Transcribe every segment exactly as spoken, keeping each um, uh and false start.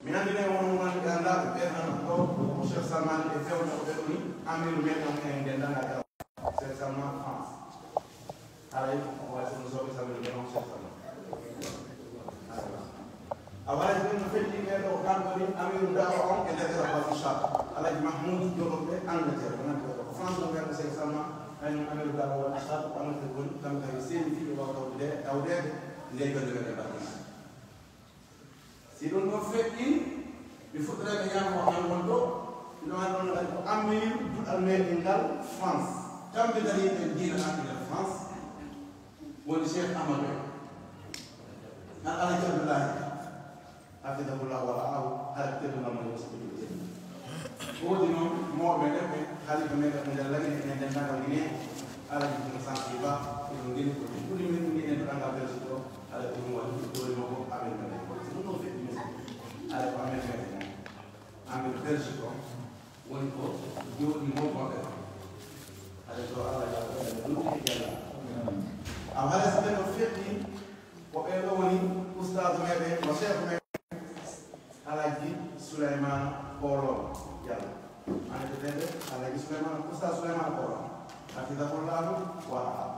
Ñande ne wono wonani ɓe anndaa ɓe ɓen hano ɗo ko Cheikh Salman e fewndo ko ɓe ɗoni amiru men on en denndaangal Cheikh Salman France. Haray ko wawi sono soɓe Salman ɓe on Cheikh Salman. A wawi ɓen no feƴƴi ɓe ɗo kanko ni amiru daawa on e nder Arabie Saoudite. Alhaji Mahmoud Diop ɓe Angleterre ko nanti ɓe ɗo ko France on ɓe ko Cheikh Salman. Hay noon amiru daawa on Saoudite ko Angleterre woni kamɓe kadi seeni fiɓe wawa tawde tawdeede nde jonde men e Arabie Saoudite. Si ɗum ɗo feƴƴi, mi fuɗɗoray ko ñaamo o an won ɗo, miɗo an ɗon kadi ko ammirin duɗal meɗen ngal France. Kamɓe dari ɓen diina arɓe nder France, woni Cheikh Amadou en. An Alhaji Abdoulaye, hafidahullah wa ra'ahu, hara teddu ngam mo yosi ɓe ɗum teddu. Woodi noon mawɓe men ɓe, halifa meɗen ko nder lagine enen denndaangal Guinée, Alhaji Ibn Sanki Ba, eɗon ngeni ko juɓɓudi men ɗum enen to ɗanngal Belgique ɗo, Haɗa ko ɗum waɗi ɗoore makko amen mbaɗa ko si ɗum ɗo feƴƴi mo. Haɗa ko amen mbaɗa mo. Amen Belgique o woni ko jooɗi mo maɓɓe. Haɗa ɗo Allah ya ko ɗum ɗum e yalla. Am haɗa si ɓe ɗo feƴƴi ko ɓe ɗo woni ustaadu meɗen ko chef meɗen Alhaji Souleymane Kolo Diallo. Ane ko ɓe ɗo Alhaji Souleymane ustaadu Souleymane Kolo. Hafidahullahu wa ra'ahu.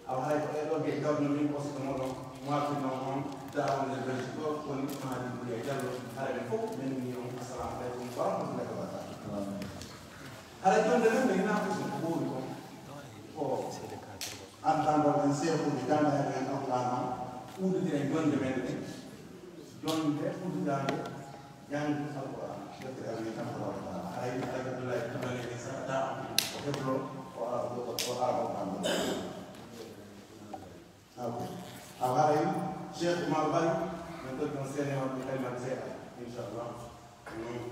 Awa hay ko ɗee ɗoo geɗe tawno min ko siko moɗon moitinon on daawo nder Belgique ɗo woni Mahadi Bourya Diallo. Hara ɓe fof min ni on assalamu aleykum wa rahmatullahi wa barakatuh. Hara jonde men ɓe hina fof ko ɓoowi kon ko addanɗo en seefuuji ganda en en alquran on udditira e jonde men ɗe jonde udditaande Jangde Alquran, deftere Allah tabaraka wa taala. Haray Alhaji Abdoulaye Kamane en sakata o heblo ko Arab o ko Arab o kam. Aw. Aw haray Cheikh Oumar Bari, min totti on seene on kalimat seeɗa, inchallah. Mm.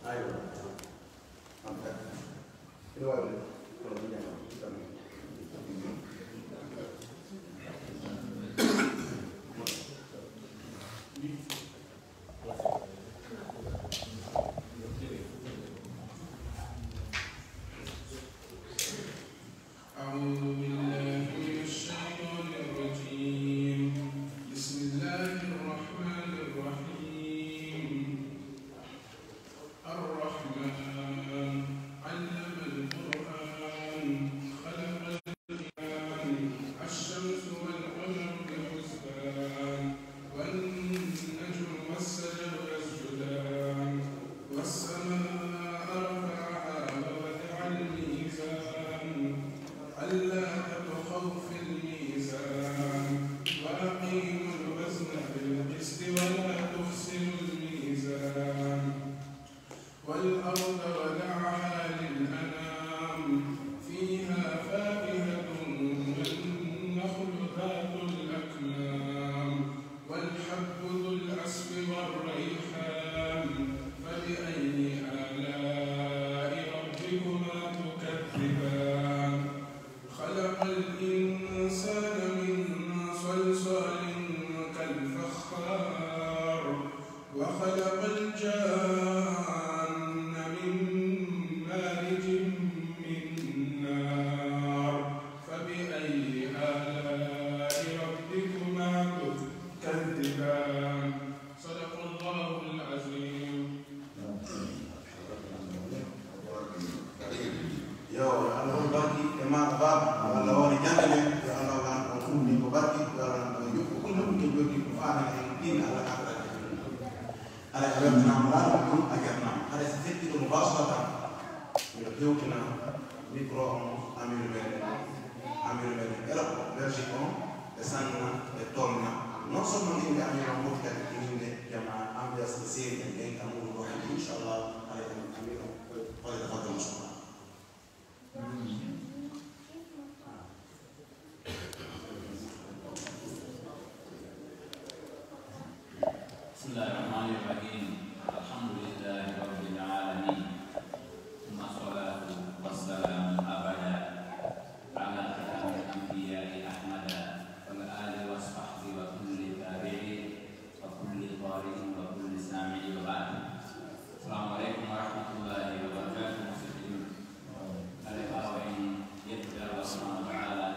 Aywa. Ina waɗi kono ko ñaama. أعوذ بالله من الشيطان الرجيم. بسم الله الرحمن الرحيم. الرحمن علم القرآن خلق الإنسان الشمس والقمر بحسبان والنجم والشجر يسجدان والسماء رفعها ووضع الميزان ألا تطغوا في الميزان وأقيموا الوزن بالقسط ولا تخسروا الميزان والأرض وضعها للأنام فيها فاكهة والنخل ذات الأكمام والحب ذو العصف والريحان فبأي آلاء ربكما تكذبان خلق الإنسان من صلصال كالفخار وخلق الجان من مارج من نار فبأي آلاء ربكما تكذبان صدق الله العظيم. Yo Allah hol barki e maaɗa baaba, yo Allah wone jannde nde, yo Allah waɗan on fof min ko barki, yo Allah waɗan on yokku ɗum ɗum ko jogii ko faami en ɗin Allah kaɓirani. Haɗa a weltanaama laaɗo ɗum a jarnaama. Haɗa si feƴƴi ɗo mo baasata tan. Miɗo hewtina micro on amiru meɗen, amiru meɗen Europe, Belgique on, ɓe sanna, ɓe tomna. Non seulement innde amiru on foti kadi innde jama ambiance ko seeri en ɓen kam ɗum ɗo hannde, inchallah, haɗa en amiru on, fole tafadal machallah. بسم الله الرحمن الرحيم. الحمد لله رب العالمين. ثم الصلاة والسلام أبدا على خاتم الأنبياء أحمد والآل والصحب وكل تابعين وكل قارئ وكل سامع وبعد. السلام عليكم ورحمة الله وبركاته. Kala ɓaawo en yettude Allah subhanahu wa ta'ala,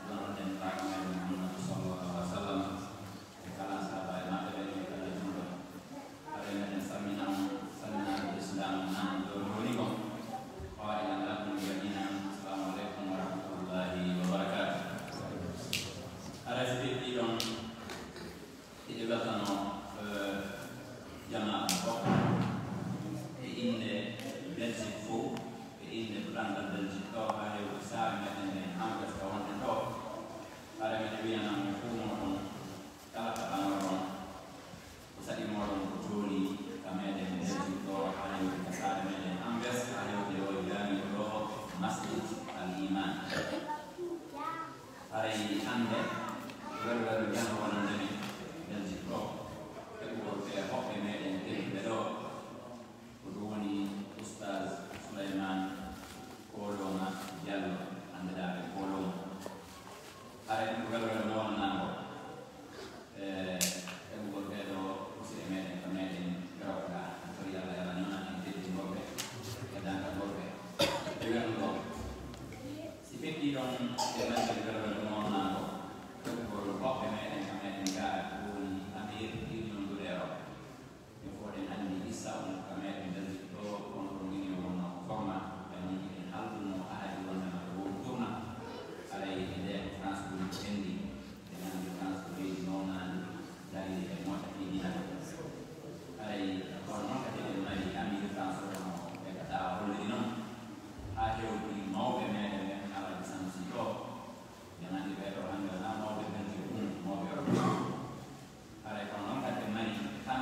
ɗon ronɗen Nulaaɗo meɗen Muhammadu sallallahu alaihi wa sallam, e kala sahaaba e maɓɓe ɓen e kala julɗo.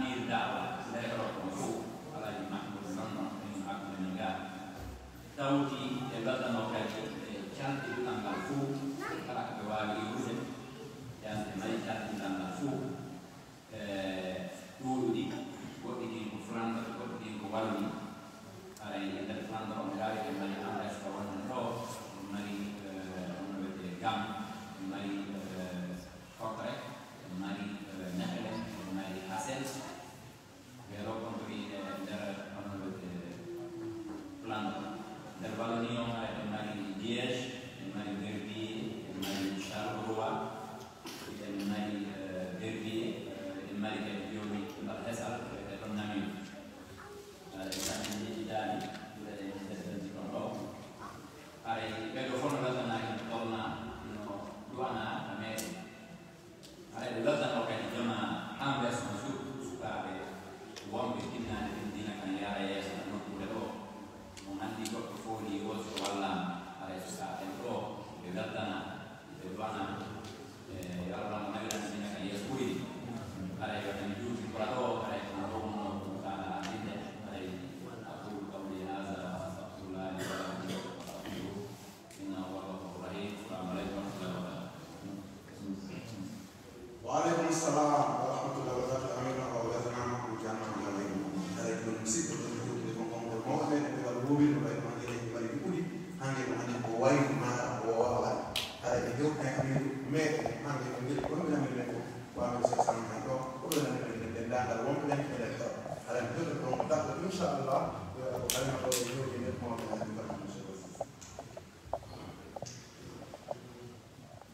Amir Dawa nder Europe on fof, Alhaji Mahmoud London, min hakkunde min ga. Tawti e weltanoo kadi e calɗi duɗal ngal fof, kala ko ɓe waawi iwrude, yande mari calɗi duɗal ngal fof, e ɗuuɗuɗi, goɗɗi ɗin ko Flandre, goɗɗi ɗin ko Wallonie. Haray e nder Flandre on ngaari, ɓe mari Anvers ko wonde ɗo, ɓe mari, eh, hono wiyetee Gand, ɓe mari, eh, Kortrijk, ɓe mari, eh, Mechelen, ɓe mari Hasselt, ɓe rencontré e nder hono wiyetee Flandre. Nder Wallonie on haray ɓe mari Liège, ɓe mari Verviers, ɓe mari Charleroi, ɓe mari, eh, Verviers, eh, ɓe mari kadi jooni ngal hesal, ɓe ɗon Namur. Haray kamɓe njettitaani, ɓure ɗen nder ɗon ɗo. Haray ɓee ɗoo fof no weltanaa, en tolnaa, no du'anaa ka meeɗen. Haray ɓe weltanoo kadi jamaa Anvers on, surtout sukaaɓe wonɓe tinnaade ɗin diina kan yaara yeeso e nokkuure ɗoo. Mo anndi goɗɗo fooli woo so wallaama, haray sukaaɓe ɓen ɗoo ɓe weltanaa, ɓe du'anaa. Eh, yo Allah mo nawirana diina kan yeeso ɓuri. Haray yo en juuti kura ɗoo, haray ko ɗoo wonno ko taala ardinde. Haray أقول قولي هذا وأستغفر الله لي ولكم فاستغفروه إنه هو الغفور الرحيم. السلام عليكم ورحمة الله وبركاته. Wa aleykum salam wa rahmatullahi wa barakatuh. Amin. O weltanaama, o jaaraama, o jaaraama. Haray ko ɗum sikko ɗum ko ɗum ko konngol mawɗo men e ɓe walla wowino ɓay ko hanke en mari ɗuɓɓuɗi. Hanke ko hanke ko wayno maara o wawa waɗa. Haray ɓe jokka e Amiiru meɗen, hanke ko ngel ko ɗum ɓe Amiiru men ko, ko Amiiru Seeɗ Samma men ɗo, ko ɗum Amiiru men dendaangal wonɓe ɗen e nder ɗo. Haray ɓe jokka ko ɗum ko daɗɗo, inchallah, ɓe waɗa ko kalima ɗo e jooɗi nder mawɓe men, Amiiru Seeɗ Samma.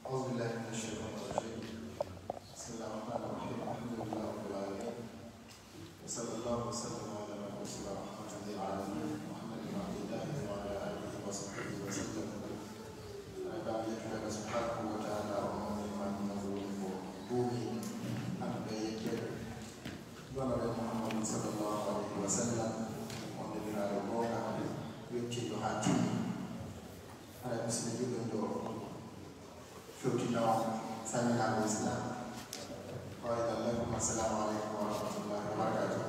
أعوذ بالله من الشيطان الرجيم. بسم الله الرحمن الرحيم. الحمد لله رب العالمين. وصلى الله وسلم على المبعوث رحمة للعالمين محمد بن عبد الله وعلى آله وصحبه وسلم. Haray ɓe yettude Allah subhanahu wa ta'ala, o moni man no woni ko duumi, hande ɓe yettude. Ɗon o ɓe Muhammadun sallallahu alayhi wa sallam, on nulaaɗo goonga, yettiiɗo haa timmi. Haray musidɓe julɓe, ɗo fewtino salminaango Islam. Qailan lakum, assalamu aleykum wa rahmatullahi wa barakatuh.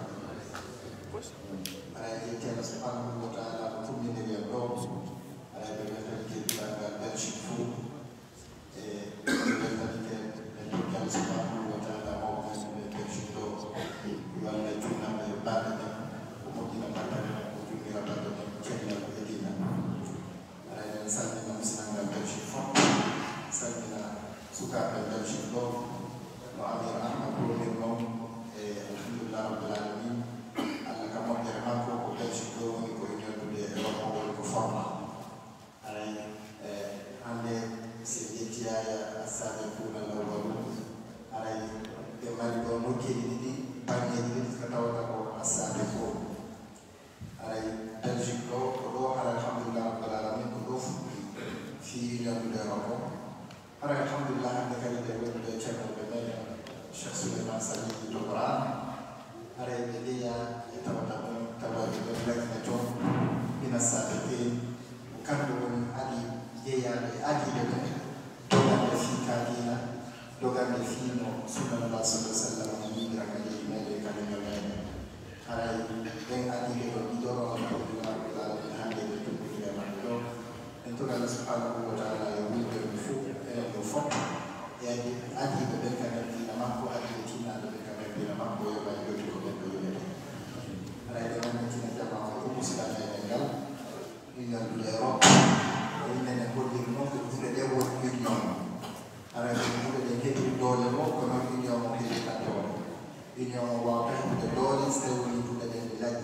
Haray en yetti Allah subhanahu wa ta'ala ko tumminiri en ɗo. Haray ɓe weltanike duɗal ngal Belgique fof. E ɓe weltanike, ɓe tokki Allah subhanahu wa ta'ala mawɓe men ɓe Belgique ɗo. Yo Allah junnanɓe e baɗe men, o moƴƴina battane men, o junnira baɗe men cellal e diina. Haray en salmina musidal ngal Belgique fof, salmina sukaaɓe Belgique ɗo, no Amir Ahmad wonir noon, e alhamdulillah rabbil alamin, Allah ka moƴƴere makko, ko Belgique ɗo woni ko e ñoƴƴude e Europe, woni ko forma. Haray, e, hannde, si en ƴetti Yaya Assaabiquuna al-Awwaluun, haray ɓe mari ɗo nokkeeli ɗiɗi, baŋŋeeji ɗiɗi, ko tawata ko Assaabiquun. Haray Belgique ɗo, ko ɗo, haray alhamdulillah rabbil alamin, ko ɗo fuɗɗi fii ñawndude Europe o. Haray alhamdulillah, hannde kadi nde woni ɗo e ceerno ɓe meɗen, Cheikh Souleymane Sall to Qur'an. Haray ɓe jeyaa e tawata ɓen, tawa e ɓen lagine toon, mina saabiqiin, ko kamɓe woni adii jeyaaɓe e adiiɓe ɓen, dogande fii ka diina, dogande fii no Sunnatullah sallallahu alaihi wasallam no yiɗira ka leydi meɗen, ka leñol meɗen. Haray ɓen adiiɓe ɗon ɗiɗo ɗon, alhamdulillah rabbil alamin, hannde ɓe tumbiti e maɓɓe ɗo. En tori Allah subhanahu wa ta'ala yo wuldu en fof, enen ɗo fof. E adi-, adiiɓe ɓen ka nder diina makko, adiiɓe tinnaaɓe ɓen ka nder diina makko, yo Allah yoɓ en ko ɓen ɗo yoɓete. Haray ɓe wonnitina jamaa o e musiɗal meɗen ngal. Union de l'Europe, ko innde nden holliri non ko duɗe ɗe woni union. Haray ko duɗe ɗen heɓiri doole mo, ko non union o heɓirta doole. Union o waawata heɓude doole so tawi woni duɗe ɗen ɗe laaɓi.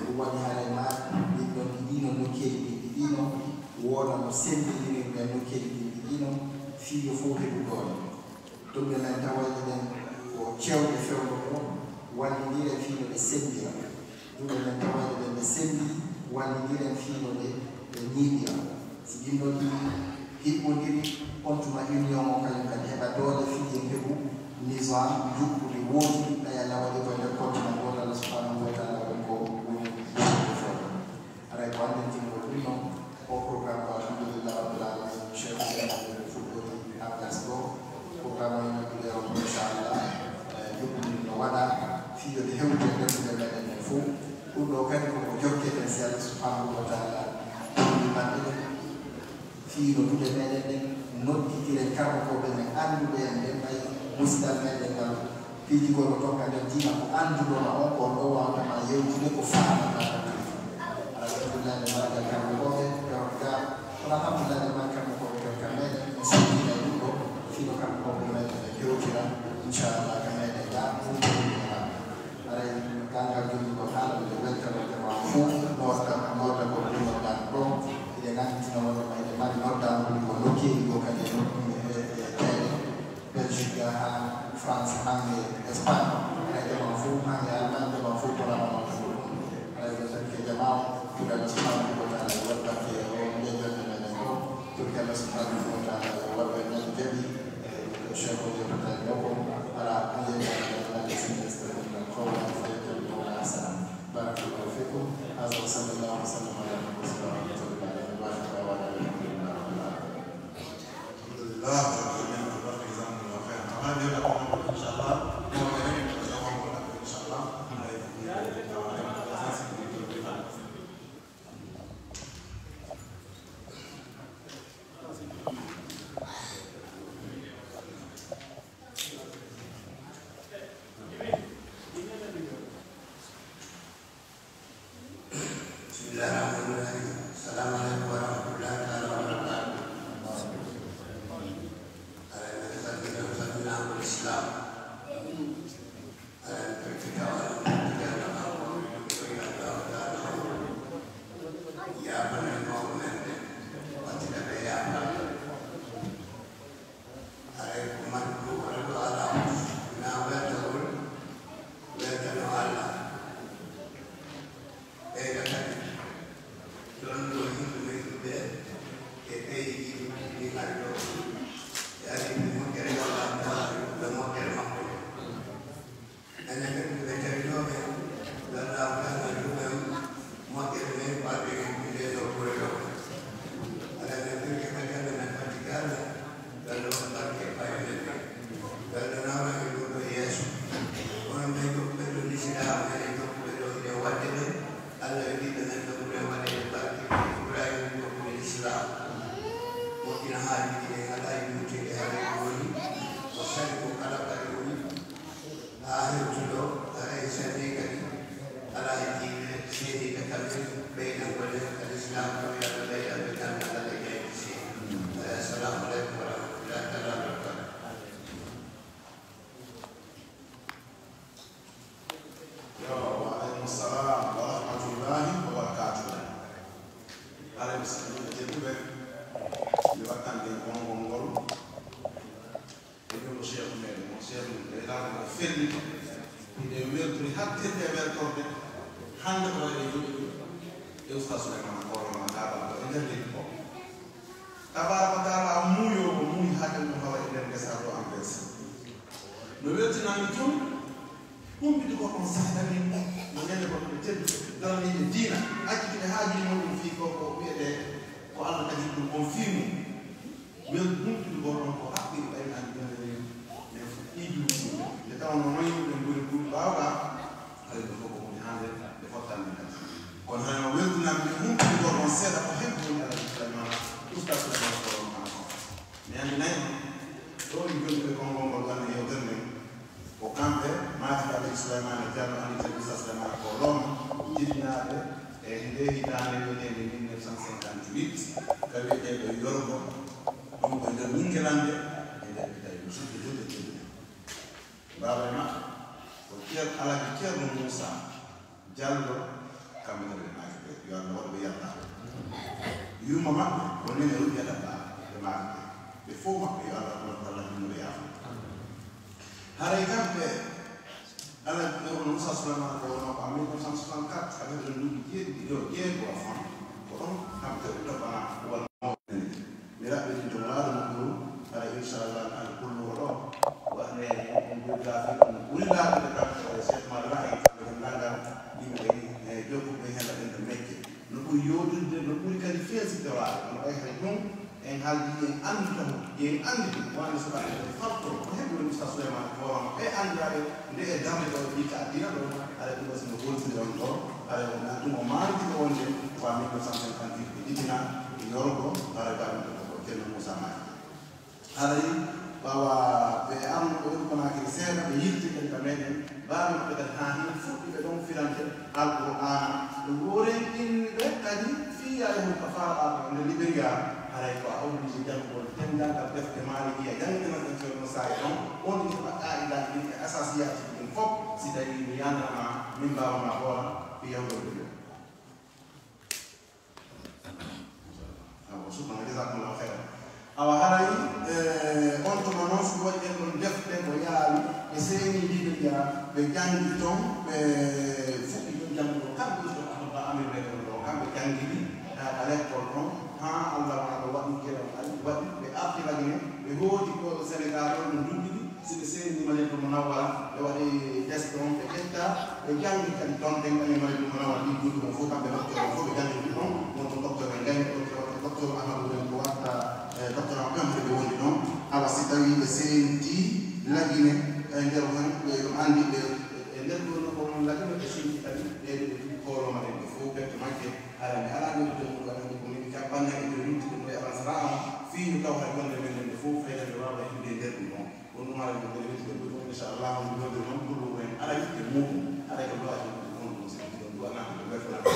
Ɗum waɗi haray ma ɗin ɗon ɗiɗino nokkeeli ɗin ɗiɗino, wooda no sembindirirɗen nokkeeli ɗin ɗiɗino, fii yo fof heɓu doole. Duɗe men tawayɗe ɗen ko cewɗe fewndo ko, wallindire fii no ɗe sembira. Duɗe men tawayɗe ɗen ɗe sembi, wallindire fii no ɗe, ɗe ñiiɓira. Si ɗin ɗon ɗiɗi hiɓɓondiri, on tuma union o kañum kadi heɓa doole fii en heɓu nizam njuɓɓudi wootiri, ɓay Allah waɗi ko e nder continent gooto, Allah subhanahu wa ta'ala waɗi ko woni wootiri fewndo. Haray ko annden timgol ɗum non, o programme ko alhamdulillah rabbil alamin, Cheikh Ousmane fuɗɗori Anvers ɗo. Programme o ina ɗuɗe o, inchallah, eh, joɓɓude no waɗa. Yo nde hewte e nder duɗe meɗen ɗen fof. Ɗum ɗo kadi ko ko jokketen si Allah subhanahu wa taala holli maɓɓe ɗum. Fii no duɗe meɗen ɗen nodditiren karmokooɓe men annduɓe en ɓen, ɓay musidal meɗen ngal piiji gol o tokka nder diina ko annduɗoma on, ko on ɗo wawata ma yewtude ko faamata ka tun. Alhamdulillahi, nde maragal karmokooɓe ɓe on ga, kono alhamdulillahi, nde maragal karmokooɓe ɓe ka meɗen, mi salmina e ɗum ɗo, fii no karmokooɓe meɗen ɓe kewtira, inchallah, ka meɗen ga, ɗum ko ɗum e maɓɓe. Haray ganndal jonnugol haala, miɗo weltanoo jamaa fof, nodda, nodda ko ɗum noddaani ɗoo. Hiɗen annditino wonde ma hiɗen mari noddaandu ko nokkeeli goo kadi e nokku, e, e, e, Belgique haa France, hannde Espagne. Haray jamaa fof, hannde Allemagne, jamaa fof ko rama nodda ko ɗum. Haray ɓe tan ke jamaa o, ko Allah subhanahu wa taala e waɗ barke e oo nde jonnde meɗen ɗoo. Pour que Allah subhanahu wa taala e waɗ en jaɓi. Cheikh o yeewtata e makko, alaa, ɗum yeewtata e makko, alaa, sinno yastarihuna qawlan fayattabi'una ahsana. Barakallahu fikum. Hada wa sallallahu wa sallam ala nabiyyina Muhammad wa ala alihi wa sahbihi wa sallam. Alhamdulillah rabbil alamin. Jazakumullahu khairan. Inshallah. بسم الله الرحمن الرحيم. السلام عليكم ورحمة الله تعالى وبركاته. Aɗa anndi kadi ko salminaama ko Lislaam. Aɗa anndi kadi ko tawa aɗa anndi kadi ko Allah ta'ala yaafana en mawɓe men ɓe, wattida ɓe yaafaade. Haray ko marɗo, ko marɗo alaa fof, wonaa weltagol, weltano Allah. Ɓeyda kadi, ɗon ɗo yimɓe men ɓe, e ɓeydi ɗi ari ɗo, ɓe ari ɓe moƴƴere Allah, ɓe moƴƴere makko. Enen kadi ɓe tawi ɗo ɓe, Allah ta'ala ɗum en moƴƴere men, ɓaɗe en nde ɗo ɓure ɗo. Aɗa anndi ɓe kadi Allah men fatti kala, Allah on barke fayde ɓe. Allah nawna ɓe ɗum ɗo yeeso. Kono ɓe jokkuɓe ɗo Lislaam, ene jokkuɓe ɗo hiɗen waɗde ɓe. Allah e ɓiɓɓe men ɓe ɓure waɗeede barke, Ibrahima jokkuɓe Lislaam. Moƴƴina haajuuji ɗi alaa e juuteede haray ko woni. Ko sali ko kala kadi woni. Haa hewti ɗo, haray sannii kadi alaa e jiiɓe seeniiɓe kamɓe ɓeydangol en al Islaam, ko yo Allah ɓeydan ɓe ganndal e jaydi seeni. Haray, assalamu aleykum wa rahmatullahi taala wa barakatuh. Yo, wa aleykum salam wa rahmatullahi wa barakatuh. Haray, musidɓe tedduɓe, mi wattande konngol ngol. E ɗum ko Cheikh meɗen, mo Cheikh men, e laamu o fellito. Hiɗen weltori hattirde e weltorde. Hannde ko waɗi joɗɗi e Oustaz Souleymane Koro ma Kaaba ko e nder leydi ko. Tabaraka wa taala muuyo ko muuyi haa ɗen ɗum hawa e nder ngesa ɗo am ngesa. No weltinami tun humpitugol on sahda min no nene ko ɓe tedduɓe daraniiɓe diina, accituɓe haajuuji muɗum fii ko, ko wiyetee ko Allah tagi ɗum on fii mum. Wel humpitugol on ko haqqil ɓay an jonnde nden, men fof ijuuji ɗum. Nde tawnoo noon yimɓe ɓen ngoni buuɗi ɓaawo gaa, haray ɗum fof ko huunde hannde nde fottanmi kadi. Kono haray o weltinami nde humpitugol on seeɗa ko heɓi woni Alhaji Souleymane, Oustaz Souleymane Koro Mouhamed on. Mi anndinay on, ɗo en jonnuɓe konngol ngol gannde yewtere nden, ko kamɓe, Mahi Alhaji Souleymane Diallo, anndi tan Oustaz Souleymane Koro Mouhamed, jibinaaɓe e ndee hitaande wiyeteende mille neuf cent cinquante-huit, ka wiyeteeɗo Yorgo, ɗum ko nder Ñinngelannde, e nder Italie, musidɓe julɓe tedduɓe. Baaba e maɓɓe ko Ceer-, Alhaji Ceerno Muusaa Jallo, kamɓe kadi ɓe maaki ɓe, yo Allah waɗu ɓe yalta. Yumma maɓɓe ko Nene Ruƴƴata Ba, ɓe maaki ɓe. Ɓe fof maɓɓe yo Allah waɗu Allah hinnuɓe yaafo. Haray kamɓe, Alhaji Ceerno Muusaa Souleymane ko wonno ko en mille neuf cent soixante-quatre, affaire de nduuɓi jeeɗiɗi, yo jeego, afan, ko ɗon kamɓe kadi ɗo bana wal mawɓe. Mi raɓɓiɗinto wonaaɗo muɗɗum, hara inchallah, an kulluɗo ɗo, waɗne en joggaaki ɗum ɓuri laaɓude kam, ko e Cheikh Oumar Lahi, kamɓe denndaangal yimɓe e jokkuɓe heen ɗen ɗo mecce. No ɓuri yooɗirde, no ɓuri kadi feesitde waade, kono ɓay hay ɗum en haaldi, en anndi taho, en anndi ɗum, wonande suɓaaɓe ɓe farto, ko heɓi woni Oustaz Souleymane Koro Mouhamed, ɓe anndiraaɓe nde e darnde ɗo, ɓiɗɗo addiina ɗo, Ɗum o maaydi ko wonde ko a mille neuf cent cinquante-huit, ɓe jibina e Yoro, ko Bara Gabon, ko Ceerno Moussa Mahi. Haray ɓawa ɓe arno ɓe woni Conakry seeɗa, ɓe yilti kadi ka meɗen, baaɓe maɓɓe kadi haa heen fuɗɗi ɓe ɗon firande Alqur'aana. Ɗum ɗo renɗinni ɓe kadi fii yaayahol ka faalaama e nder Liberia. Haray ko a obligé janngugol denndaangal defte Maalikiya jannginanɗen Ceerno Saaya ɗon, on ɗin heɓa qaa'idaaji ɗin e asaasiyaaji ɗin fof, si tawii mi yaanama min mbaawama hoola fii yahugol Liberia. Awa, shukran, jazakumullahu khairan. Awa, haray, eh, on tuma noon, so waɗi en ɗon defte ko yaawi, ɓe seeni Liberia, ɓe janngi toon, ɓe fuɗɗi ɗum janngude, kamɓe ɗiɗo, Ahmad Ba Amir ɓe ɗon ɗo, kamɓe janngidi, eh, ka lekkol ɗon, haa Allah waɗa ko waɗi, geɗal ari, waɗi, ɓe arti Lagine, ɓe hooti ko Senegal ɗon, ɗum duɗɗi ɗi, si ɓe seeni Madinatul Munawwara, ɓe waɗi test on, ɓe ƴetta, ɓe janngi kadi toon, ɓe ngari Madinatul Munawwara, ɗi duɗɗi on fof, kamɓe docteur on fof, ɓe janngi ɗum ɗon, won ɗum docteur en ngayno, docteur, docteur Amadou en ko watta, eh, docteur en kamɓe ɓe woni ɗon. Awa si tawii ɓe seenti Lagine, eh, nder on, ɓe ɗum anndi ɓe, e nder ɗo no ko Lagine ɓe seenti kadi, ɓe ɓe tuubi kooloma ɗen ɓe fof, ɓe to majje, hara mi alaa nder ɗo ɗum waɗa ko min cappanɗe e jowi minti ɗum ɗo e alansara on, fii yo taw hay wonde men nden ɓe fof, fayda ɓe waawa himde e nder ɗum ɗon. Ɗum ɗum haray ko ɓuri wittude ɗum ɗum, inchallah, on ɗum ɗum ɗum ɗum ɗum en aray e muɗum, aray ko duwaaji ɗum ɗum ɗum sirti ɗum duwa naata ɗum ɓe fula ko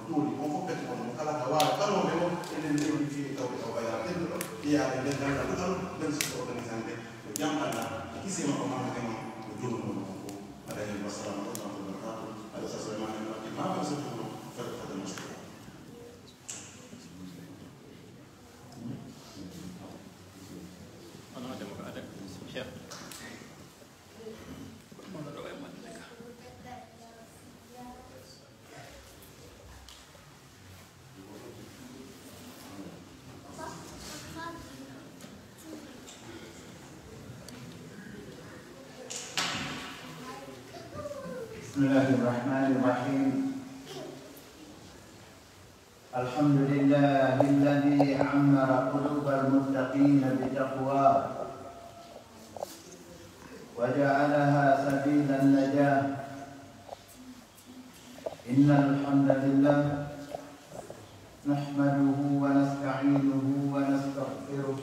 tuuri on fof peti on ɗum kala ka waawa ɗanoɓe o e nder leydi fii tawde o bayra tedduɗo iyaade nder ganngal ɗuɗal ɓen suka organisande ko jam Allah e kisi makko maama e mon ko junumo ɗum fof. Alayhi wa sallam wa rahmatullahi wa barakatuh. Alayhi wa sallam wa rahmatullahi wa barakatuh. Fati fati mashkura. بسم الله الرحمن الرحيم. الحمد لله الذي عمر قلوب المتقين بتقواه وجعلها سبيل النجاة. إن الحمد لله نحمده ونستعينه ونستغفره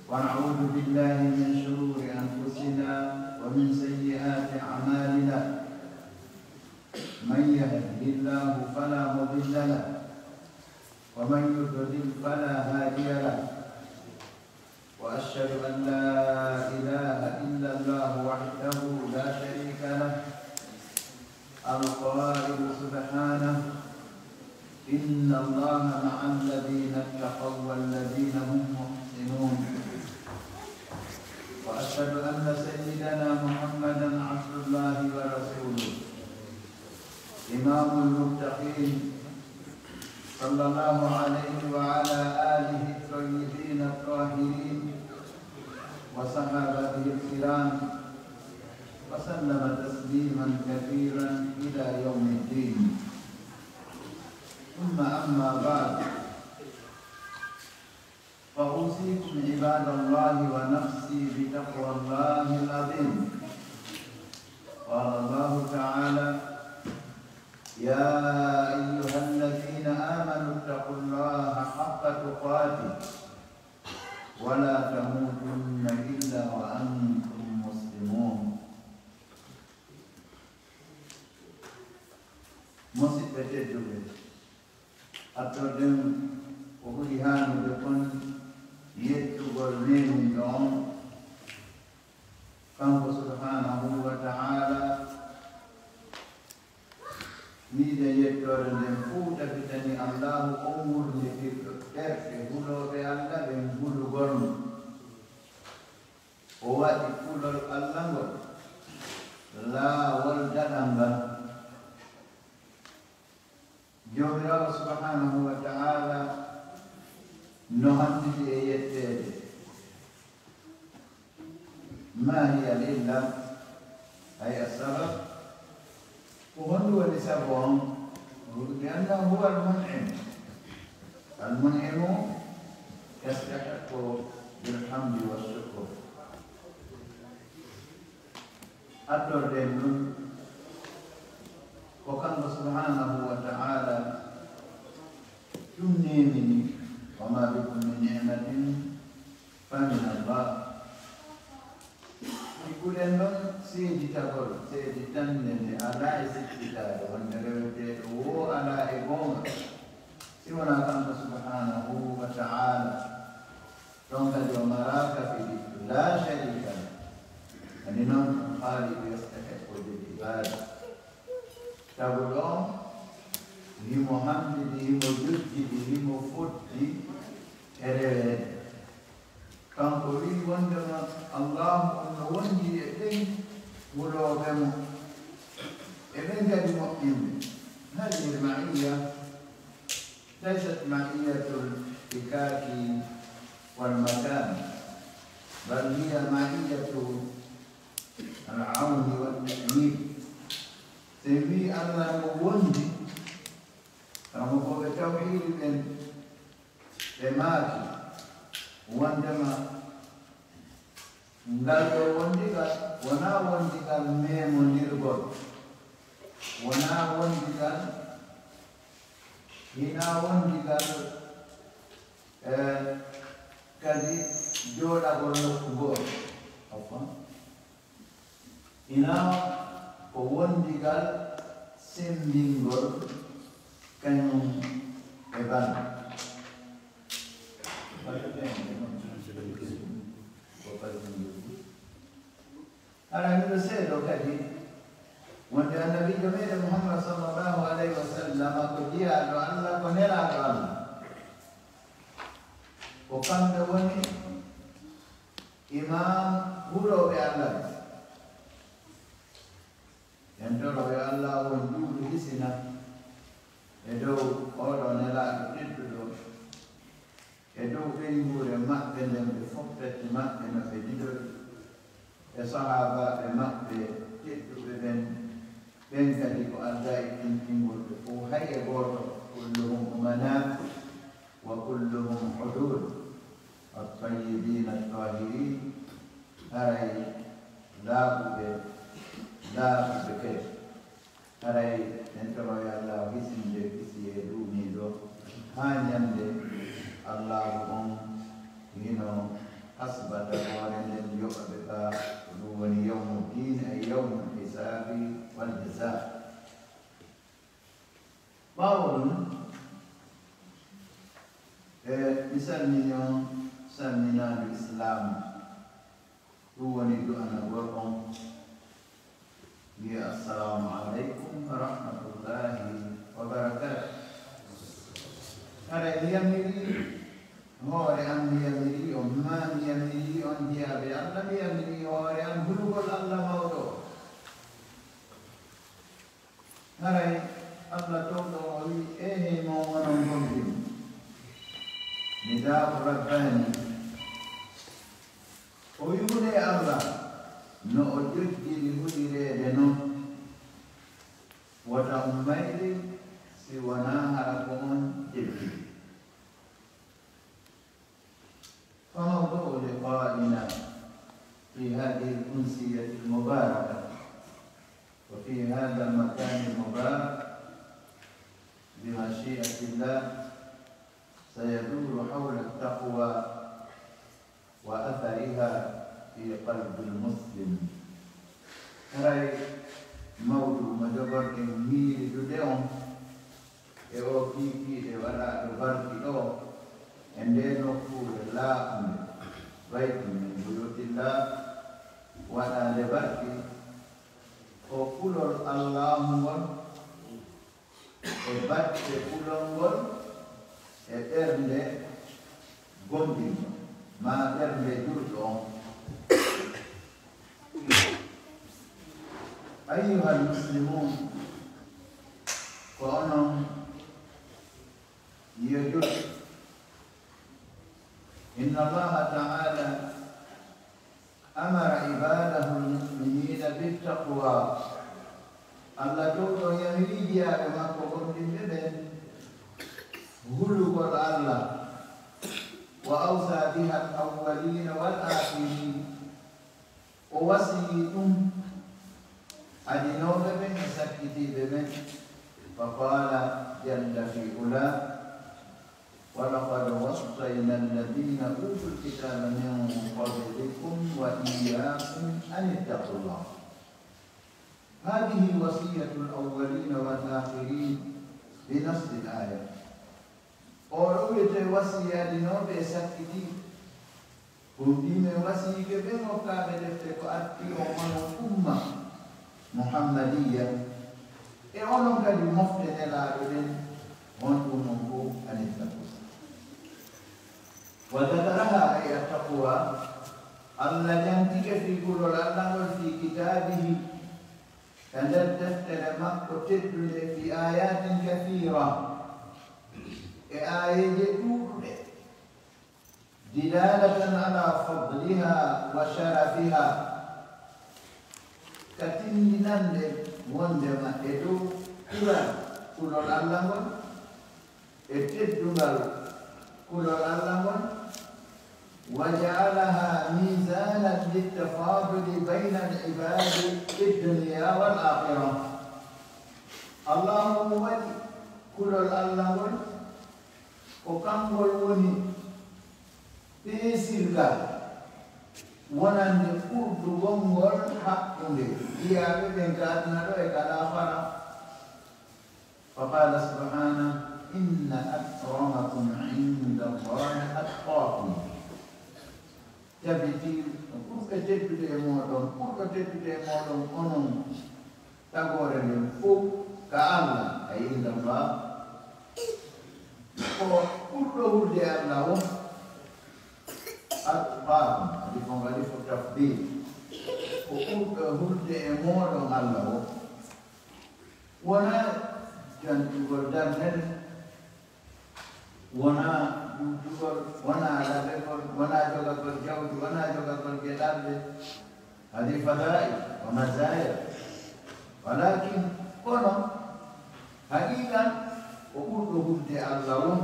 ونعوذ بالله من شرور أنفسنا ومن سيئات أعمالنا. من يهده الله فلا مضل له ومن يضلل فلا هادي له. وأشهد أن لا إله إلا الله وحده لا شريك له. القائل سبحانه: إن الله مع الذين اتقوا والذين هم محسنون. وأشهد أن سيدنا محمدا عبد الله ورسوله. إمام المتقين، صلى الله عليه وعلى آله الطيبين الطاهرين وصحابته الكرام وسلم تسليما كثيرا إلى يوم الدين. ثم أما بعد، فأوصيكم عباد الله ونفسي بتقوى الله العظيم. قال الله تعالى: يا أيها الذين آمنوا اتقوا الله حق تقاته ولا تموتن إلا وأنتم مسلمون. Musidɓe tedduɓe, Artorɗen ko ɓuri haanude kon yettugol Neeminɗo on, kanko subhaanahu wa ta'aala. Wiide yettoore nden fuu tabitani Allaahu on wurnitirɗo ɓerɗe hulooɓe Alla ɓen hulugol mo. O waɗi kulol Alla ngol laawol daɗal ngal. Joomiraaɗo subhaanahu wa ta'aala no haandude e yetteede. ما هي العلة؟ Ay, assabab, ko honɗum woni sabu on? Bi annahu huwa al-mun'im. Al-mun'imu yastahiqqu bil hamdi wa shukr. Artorɗen ɗum ko kanko Alaa e sikkitaade wonde reweteeɗo woo alaa e goonga, si wonaa kanko subhaanahu wa ta'aala. Ɗon kadi o maraaka fidittu, laa sharika lah. Ani noon, al-Khaaliqu yastahiqqu lil ibaada. Taguɗo on, himo handidi, himo jojjidi, himo foddi e reweede. Kanko wi'i wondema Allaahu on no wondi e ɓen hulooɓe mo, e ɓen kadi moƴƴinɓe. هذه المعية ليست معية الاحتكاك والمكان، بل هي معية العون والتأييد. So en wi'i Allah no wondi, karamokooɓe tawhiidi ɓen, ɓe maaki wondema ngal ɗoo wondigal wonaa wondigal meemondirgol, wonaa wondigal, hinaa wondigal, eh, kadi jooɗagol nokku gooto. Afwan. Ina ko wondigal semmbingol kañum e balɗe. Hara miɗo seedo kadi wonde Annabiijo meɗen Muhammad sallallahu alayhi wa sallam ko jiyaaɗo Allah, ko nelaaɗo Allah. Ko kamɓe woni imaam hulooɓe Allah ɓe. En toro yo Allah on juulu hisina e dow oɗo nelaaɗo tedduɗo, e dow ɓeynguure maɓɓe nden, ɓe fof pette maɓɓe no ɓe didori, e sahaabaaɓe maɓɓe tedduɓe ɓen, ɓen kadi ko Allah e tintingol ɓe fof, hay e gooto, kulluhum umanaa. وكلهم عدول الطيبين الطاهرين. Haray laaɓuɓe, laaɓuɓe kadi. Haray en toroya Allah hisinde kisiyee duumiiɗo haa ñande Allahu on hino hasbata hoore nden yoɓa ɓe ka ko ɗum woni yawmu diin, ay yawmul hisaabi wal jazaa. Ɓaawo ɗum, e mi salmini on salminaandu Islaam, ɗum woni du'anagol on, wi'a, "Assalaamu aleykum wa rahmatullaahi wa barakaatuh." Haray mi yamirii hoore an, mi yamirii on, maa mi yamirii on jiyaaɓe Allah, mi yamirii hoore an hulugol Allah mawɗo. Haray Allah towɗo o wi'i, "Eehey mon onon gomɗinɓe." Nidaa'u rabbaani. O wi'ude e Allah no o jojjiri hulireede non. Wota on mayri si wonaa hara ko on jejjiri. فموضوع لقائنا في هذه الأمسية المباركة وفي هذا المكان المبارك بمشيئة الله سيدور حول التقوى وأثرها في قلب المسلم. Haray mawɗo mo jogorɗen hiiridude on e oo kiikiiɗe waɗaaɗo barki ɗoo, e ndee nokkuure laaɓunde, baytun min buyuutillah, waɗaande barki, ko kulol Allaahu ngol, e batte kulol ngol, e ɓernde gomɗinɗo, maa ɓernde juulɗo on. Ayyuhal muslimuun, ko onon yo julɓe. Inna Allaha ta'ala amara ibadahul mu'minina bit taqwa. Allah towɗo yamiri jiyaaɓe makko gomɗinɓe ɓen hulugol Allah. Wa awsa biha al awwalina wal akhirin. O wasiyii ɗum adinooɓe ɓen e sakkitiiɓe ɓen. Fa qaala jalla fi ula, wa laqad wassayna alladina utul kitaba min qablikum wa iyyakum an ittaqullah. هذه وصية الأولين والآخرين بنص الآية. Oɗo wiyete wasiyaaji no ɓe sakkiti. Ɗum ɗi men wasiyike ɓen hokkaaɓe defte ko atti on, onon umma Muhammadiyya. E onon kadi mofte nelaaɗo ɗen, on ɗum on fof anil taqwa. Wa dakaraha ay attaqwa, Allah jantike fii kulol Allah ngol fii kitaabihi, ka nder deftere makko teddunde, fii ayatin kathira, e aayeeje ɗuuɗuɗe, dilalatan ala fadliha wa sharafiha, ka tindinande wondema e dow ɓural kulol Allah ngol, e teddungal kulol Allah ngol, wa ja'alaha mizanan littafaduli bayna al-ibadi fi dunya wal akhirah. Allahu waɗi kulol Allah ngol ko kangol woni peesirgal wonande ɓurdugol ngol hakkunde jiyaaɓe ɓen ka aduna ɗo e ka laakara. Fa qala subhanahu, inna akramakum inda Allahi atqakum. Tabiti no ɓurɓe teddude e mooɗon, ɓurɗo teddude e mooɗon onon tagoore nden fof ka Allah, ay inda Allah, ko ɓurɗo hulde e Allah o, atqakum, alif on alif tafdil, ko ɓurɗo hulde e mooɗon Allah o. Wonaa jantugol darnde, wonaa juutugol, wonaa labegol, wonaa jogagol jawdi, wonaa jogagol geɗalɗe, hadi fada'i wa mazaya. Walakin, kono, haqiqan, ko ɓurɗo hulde Allah on,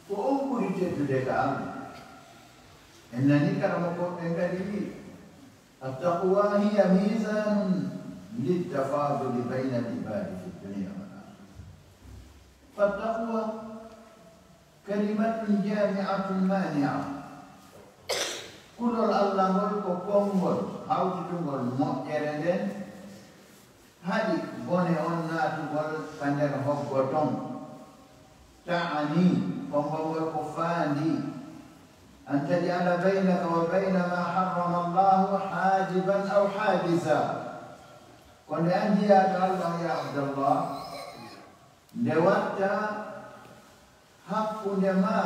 ko on ɓuri teddude ka Allah. En nani karamokooɓe ɓen kadi wi'i, التقوى هي ميزان للتفاضل بين العباد في الدنيا والآخرة. فالتقوى كلمة جامعة مانعة. Kulol Allah ngol ko konngol hawtitungol moƴƴere nden, haɗi bone on naatugol ka nder hoggo ton. Ta'ani, konngol ngol ko faandi, أن تجعل بينك وبين ما حرم الله حاجبا أو حاجزا. Ko nde an jiyaaɗo Allah, ya Abdallah, nde watta hakkunde ma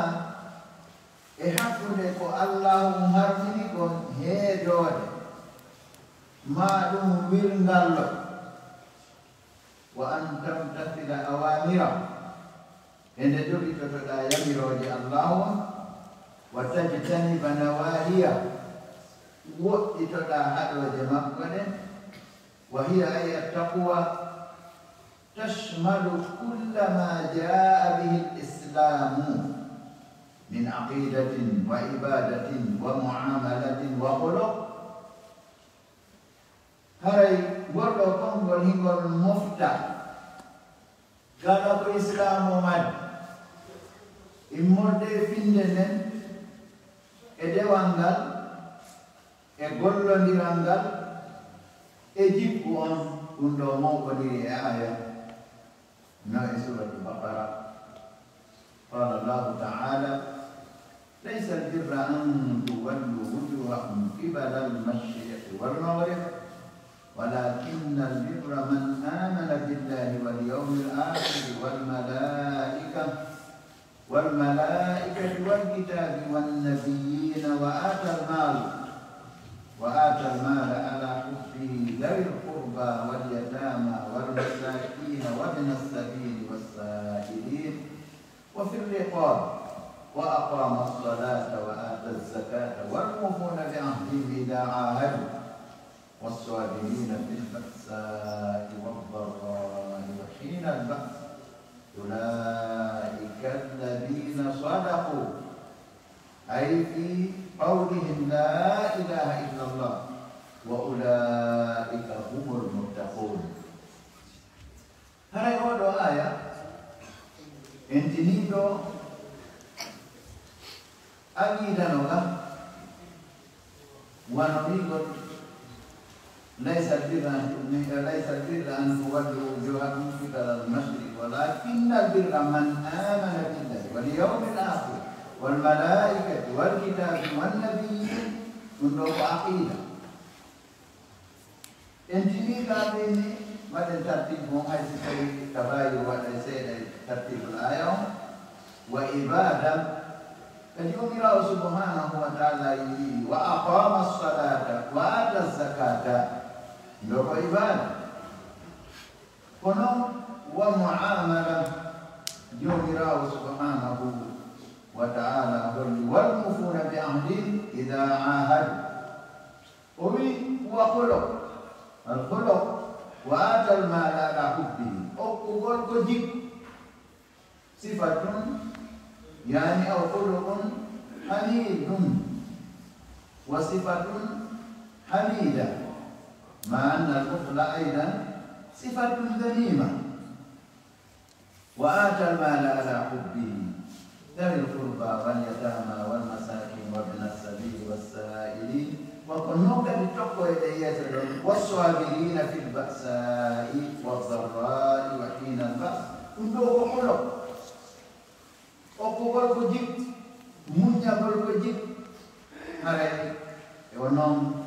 e hakkunde ko Allahu harmini kon heedoode, maa ɗum wirngallo. وأن تمتثل أوامره, e nde jogitotoɗaa yamirooje Allahu on, وتجتنب نواهيه, woɗɗitoɗaa haɗooje makko ɗen. وهي أي التقوى تشمل كل ما جاء به الإسلام من عقيدة وعبادة ومعاملة وخلق. Haray ngol ɗoo konngol hingol mofta kala ko Islaamu mari, immorde e finnde nden, e dewal ngal, e gollondiral ngal, e jikku on, ɗum ɗoo mawɗondiri e aaya no e Suuratul Baqara. قال الله تعالى: ليس البر أن تولوا وجوهكم قبل المشرق والمغرب ولكن البر من آمن بالله واليوم الآخر والملائكة والملائكة والكتاب والنبيين وآتى المال وآتى المال على حبه ذوي القربى واليتامى والمساكين وابن السبيل والسائلين وفي الرقاب وأقام الصلاة وآتى الزكاة والموفون بعهدهم إذا عاهدوا والصابرين في البأساء والضراء وحين البأس أولئك الذين صدقوا أي في قولهم لا إله إلا الله وأولئك هم المتقون. Haray oo ɗoo aaya, entiniiɗo aqiida no ga, wano wi'gol, ليس البر أن تؤمن، ليس البر أن تولوا وجوهكم قبل المشرق ولكن البر من آمن بالله واليوم الآخر والملائكة والكتاب والنبيين. Ɗum ɗo ko aqida. En tini ka ɓeni, mbaɗen tartibu on, hay si tawi tabayur waɗa e seeɗa e tartibul aya on. Wa ibada, kadi Joomiraawo subhanahu wa taala wi, wa aqama salata wa ata zakata. Ɗo ko ibada. Kono wa muamala, Joomiraawo subhanahu wa taala holli, wal mufuna bi ahdihim ida ahadu. O wi, wa khuluq, al khuluq, wa atal mala ala hubbihi. Okkugol ko jik. Sifatun, yani, aw khuluqun hamidun. Wa sifatun hamida. Ma anna al bukhla aidan sifatun dhamima. Wa atal mala ala hubbihi. Dhawil qurba wal yatama wal masakin wa ibnas sabili was sailin. Wa ko non kadi tokko e ɗe yeeso ɗon. Was sabirina fil ba'sa'i wad darra'i wa hina al ba's. Ɗum ɗo ko hulo. Okkugol ko jik, muññagol ko jik. Haray e o non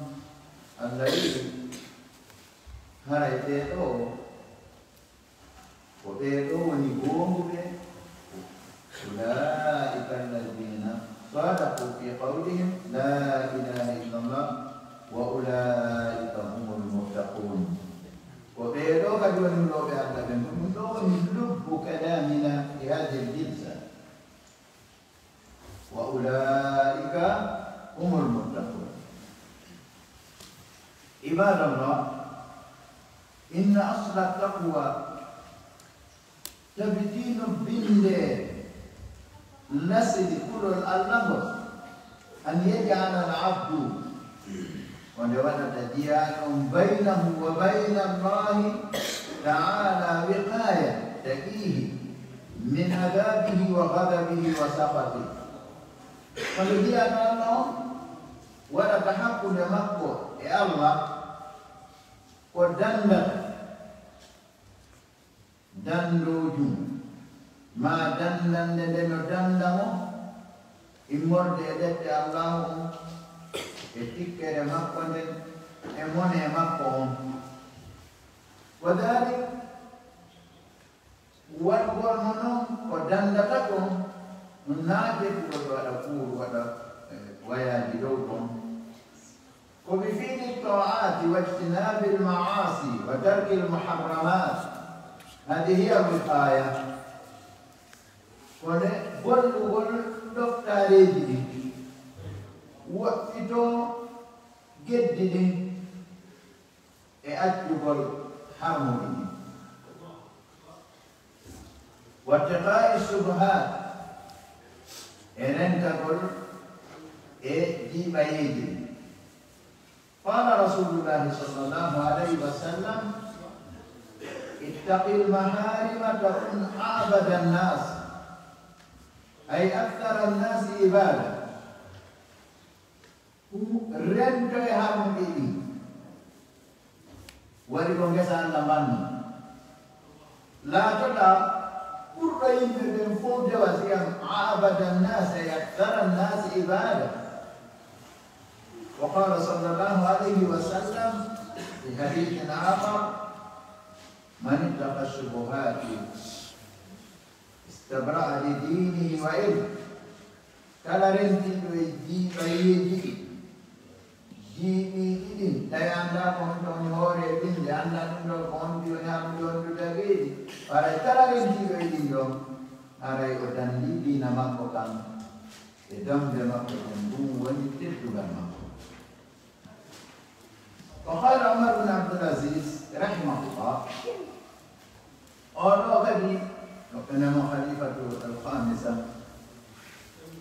Allah wi'i, haray ɓee ɗo, ko ɓee ɗo woni goonguɓe. Ulaika alladina sadaqu fi qawlihim la ilaha illa Allah wa ulaika humul muttaqun. Ko ɓee ɗo kadi woni hulooɓe Allah ɓen. Ko ɗum ɗo woni lubbu kalamina fi hadhihi al-jilsa. Wa ulaika humul muttaqun. Ibadallah, inna asla taqwa, tabitino binde lasili kulol Allah ngol, an yaj'ala al abdu, wonde waɗata jiyaaɗo on, baynahu wa bayna Allahi taala wiqaya taqihi min adabihi wa ghadabihi wa sakhatihi. Kono jiyaaɗo Allah on waɗata hakkunde makko e Allah ko dandata dandoojum, ma dandande nde no danda mo, immorde e ɗette Allahu on, e tikkere makko nden, e mone makko on. Wa dhalik, waɗugol mo non ko dandata kon, ɗum naate ko waɗa kuuru, waɗa, eh, wayaaji dow kon. Ko bi fi'li taa'ati wa ijtinaabil ma'aasi wa tarkil muharramaat. Haadihi hiya al-wiqaaya. Ko nde gollugol ɗoftaareeji ɗin, woɗɗitoo geddi ɗin e accugol harmuɗi ɗin. Wattiqaa'i shubuhaat, e rentagol e jiiɓayeeji. Qaala Rasuulullaahi sallallaahu alayhi wa sallam, ittaqil mahaarima takun a'bada nnaas, ay akthara nnaasi ibaada. Rento e harmuɗi ɗi. Waɗi ko ngesa Allah mbanno. Laatoɗaa ɓurɗo yimɓe ɓen fof dewa siyam, a'bada nnaasi, ay akthara nnaasi ibaada. Wa qaala sallallaahu alayhi wa sallam fi hadiisin aakhar, man ittaqa shubuhaati istabra'a li diinihi wa irdi. Kala rentiiɗo e jiiɓayeeji ɗi, jiiɓiiɗi ɗin, tawi anndaa ko honto woni hoore e binde, anndaa ɗum ɗo ko honti woni harmude, honto tageeɗi. Haray kala rentiiɗo e ɗin ɗon, haray o danndii diina makko kan e dambe makko ɗen, ɗum woni teddungal makko. Wa qaala Umar bin Abdul Aziz, rahimahullah, oo ɗoo kadi, o kanamo khalifatu al-khamisa,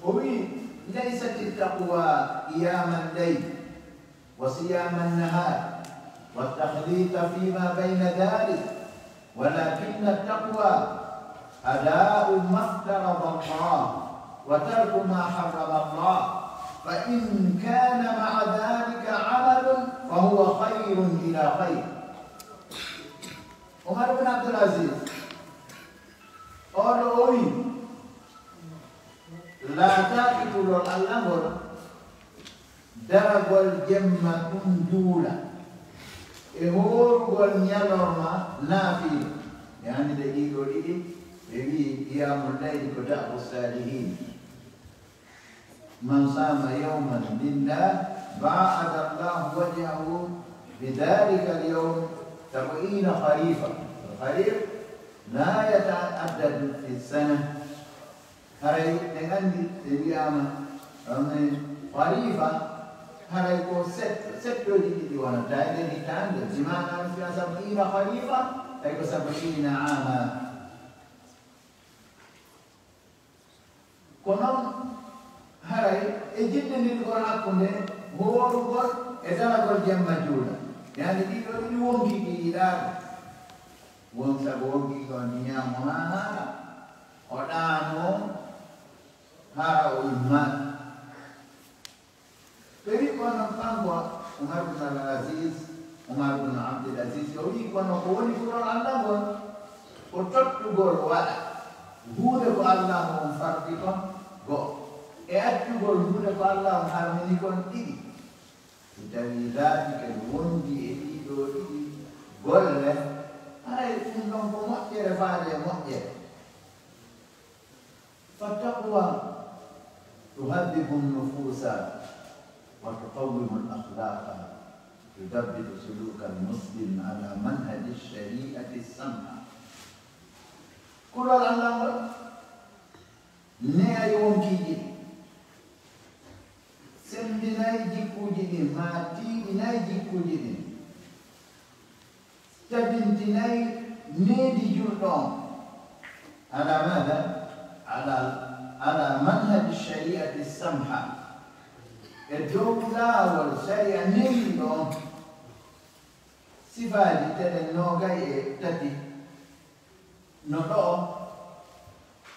o wi'i, laysati ttaqwa qiyaamu llayl wa siyaamu nnahaar wa ttakhliitu fiima bayna dhaalik, ولكن التقوى أداء ما افترض الله وترك ما حرم الله، فإن كان مع ذلك عمل فهو خير إلى خير. Umar bin Abdul Aziz, oɗo o wi, laataaki kulol Allah ngol daragol jemma ɗum juula, e hoorugol ñalorma naafiila. E hannde ɗiɗo ɗiɗi, ɓe wi qiyamul layli ko da'bu salihin. من صام يوما لله باعد الله وجهه بذلك اليوم سبعين خريفا. الخريف لا يتعدد في السنة. Haray en anndi ɓe wiyaama, um, kharifa, haray ko set-, settooji ɗiɗi wonata e nder hitaande. Bi maana on fiya sab'iina kharifa, ay ko sab'iina aama. Ko noon, haray e jiɗɗindirgol hakkunde hoorugol e daragol jemma juula, yaani ɗiɗo ɗiɗi wonki ɗi yiɗaaka. Won sabu wonki ko on ñaamo haa haara, o ɗaano haara o immaaka. Ɓe wi kono kanko Umar bin Al Aziz, Umar bin Abdul Aziz, o wi kono ko woni kulol Allah ngol, ko tottugol waɗa huunde ko Allah on fardi kon go'o, e accugol huunde ko Allah on harmini kon ɗiɗi. Si tawii laatike no wondi e ɗiɗo ɗiɗi golle, haray ɗum ɗon ko moƴƴere faade e moƴƴere. فالتقوى تهذب النفوس وتقوم الأخلاق، تثبت سلوك المسلم على منهج الشريعة السمحة. Kulol Allah ngol ne'ay wonkiiji ɗin, semmbinay jikkuuji ɗin, maa tiiɗinay jikkuuji ɗin. Tabintinay needi julɗo on. Ala maada? Ala, ala manhaji shari'ati samha. E dow laawol sariya newiiɗo on. Sifaaji telen noogay e tati. No ɗoo,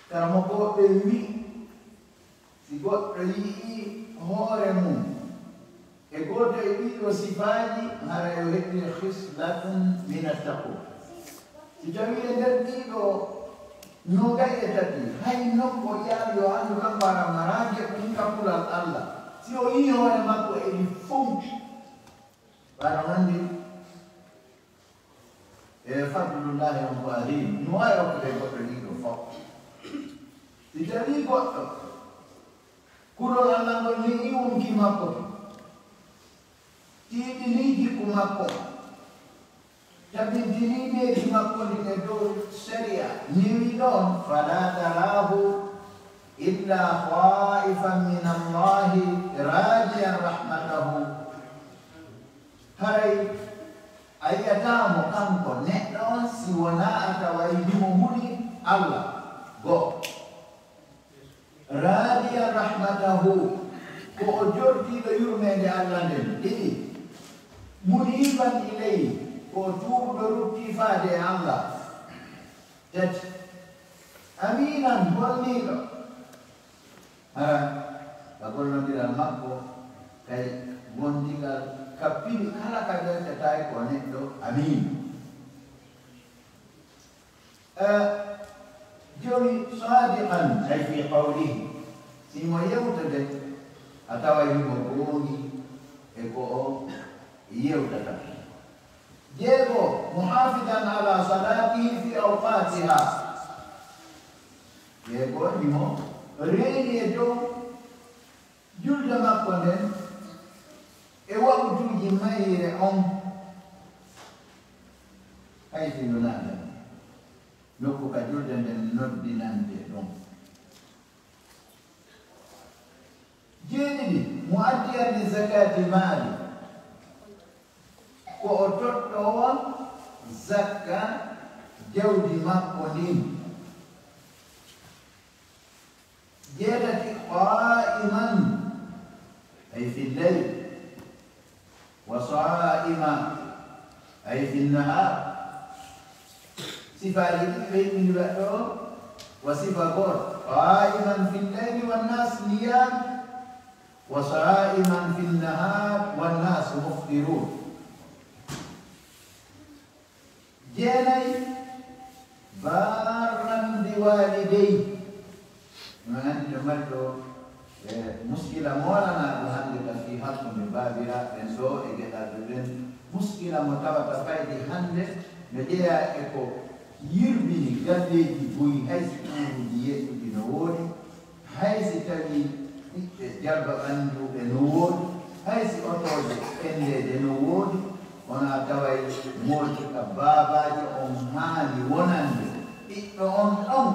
karamoko ɓe wi, si goɗɗo yi'ii hoore mum e gooto e ɗiɗo sifaaji, hara yo heɓi khislatun min attaqwa. Si tawii e nder ɗiɗo noogay e tati, hay nokko yaali yo anndu kanko hara maraage ɗum ka kulal Allah. Si o yi'ii hoore makko e ɗi fow, wano hannde, e fadlullahi on ko alim, no waawi okkude goɗɗo ɗiɗo fof. Si tawii goɗɗo, kulol Allah ngol ne'ii wonki makko, tiiɗinii jikku makko, tabintinii needi makko ndin e dow sariya, newiiɗo on, fala tarahu illa khaifan min Allahi rajiyan rahmatahu. Haray a yi'ataa mo kanko neɗɗo on si wonaa a taway himo huli Allah. Go'o. Raadiyan rahmatahu, ko o jortiiɗo yurmeende Allah nden. Ɗiɗi. Muniiban ilayhi, ko o tuubuɗo ruttii faade e Allah. Tati. Amiinan, holniiɗo. Hara ka gollondiral makko, kay gondigal kappini kala ka weltataay ko neɗɗo amiin. Eh, jowi, sadiqan, ay fi qawlihi, si mo yewtode, a tawa himo goongi e ko o yewtata. Jeego, muhafidan ala salatihi fi awqatiha. Jeego, himo reeni e dow julde makko nden e waqtuuji mayre on. Hay si wonaa nden, nokku ka julde nden noddinante ɗum. Jeeɗiɗi, muaddiyan li zakati maali, ko o tottoowo zakka jawdi makko ndin. Jeetati, qa'iman, ay fi layl, wa sa'ima, ay fi nahar. Sifaaji ɗiɗi ɓe heɓini ɓe ɗo, wa sifa gooto, qa'iman fi layli wan nas niyam, wa sa'iman fi nahar wan nas muftirun. Jeenay, barran bi walidayhi. No anndi no mari ɗo, e, muskila moolana ɗo hannde ka fii hakkunde baabiraaɓe ɓen ɗo e geɗalɓe ɓen. Muskila mo tawata fayde hannde no jeyaa e ko yirbini galleeji buy, hay si ɓuuruuji yeɗɗuɗi no woodi, hay si tawii ɓiɓɓe jalba ɓannduɓe no woodi, hay si otooje ɓenndeeje no woodi, wonaa taway moodi ka baabaajo on haani wonande ɓiɗɗo on ɗon,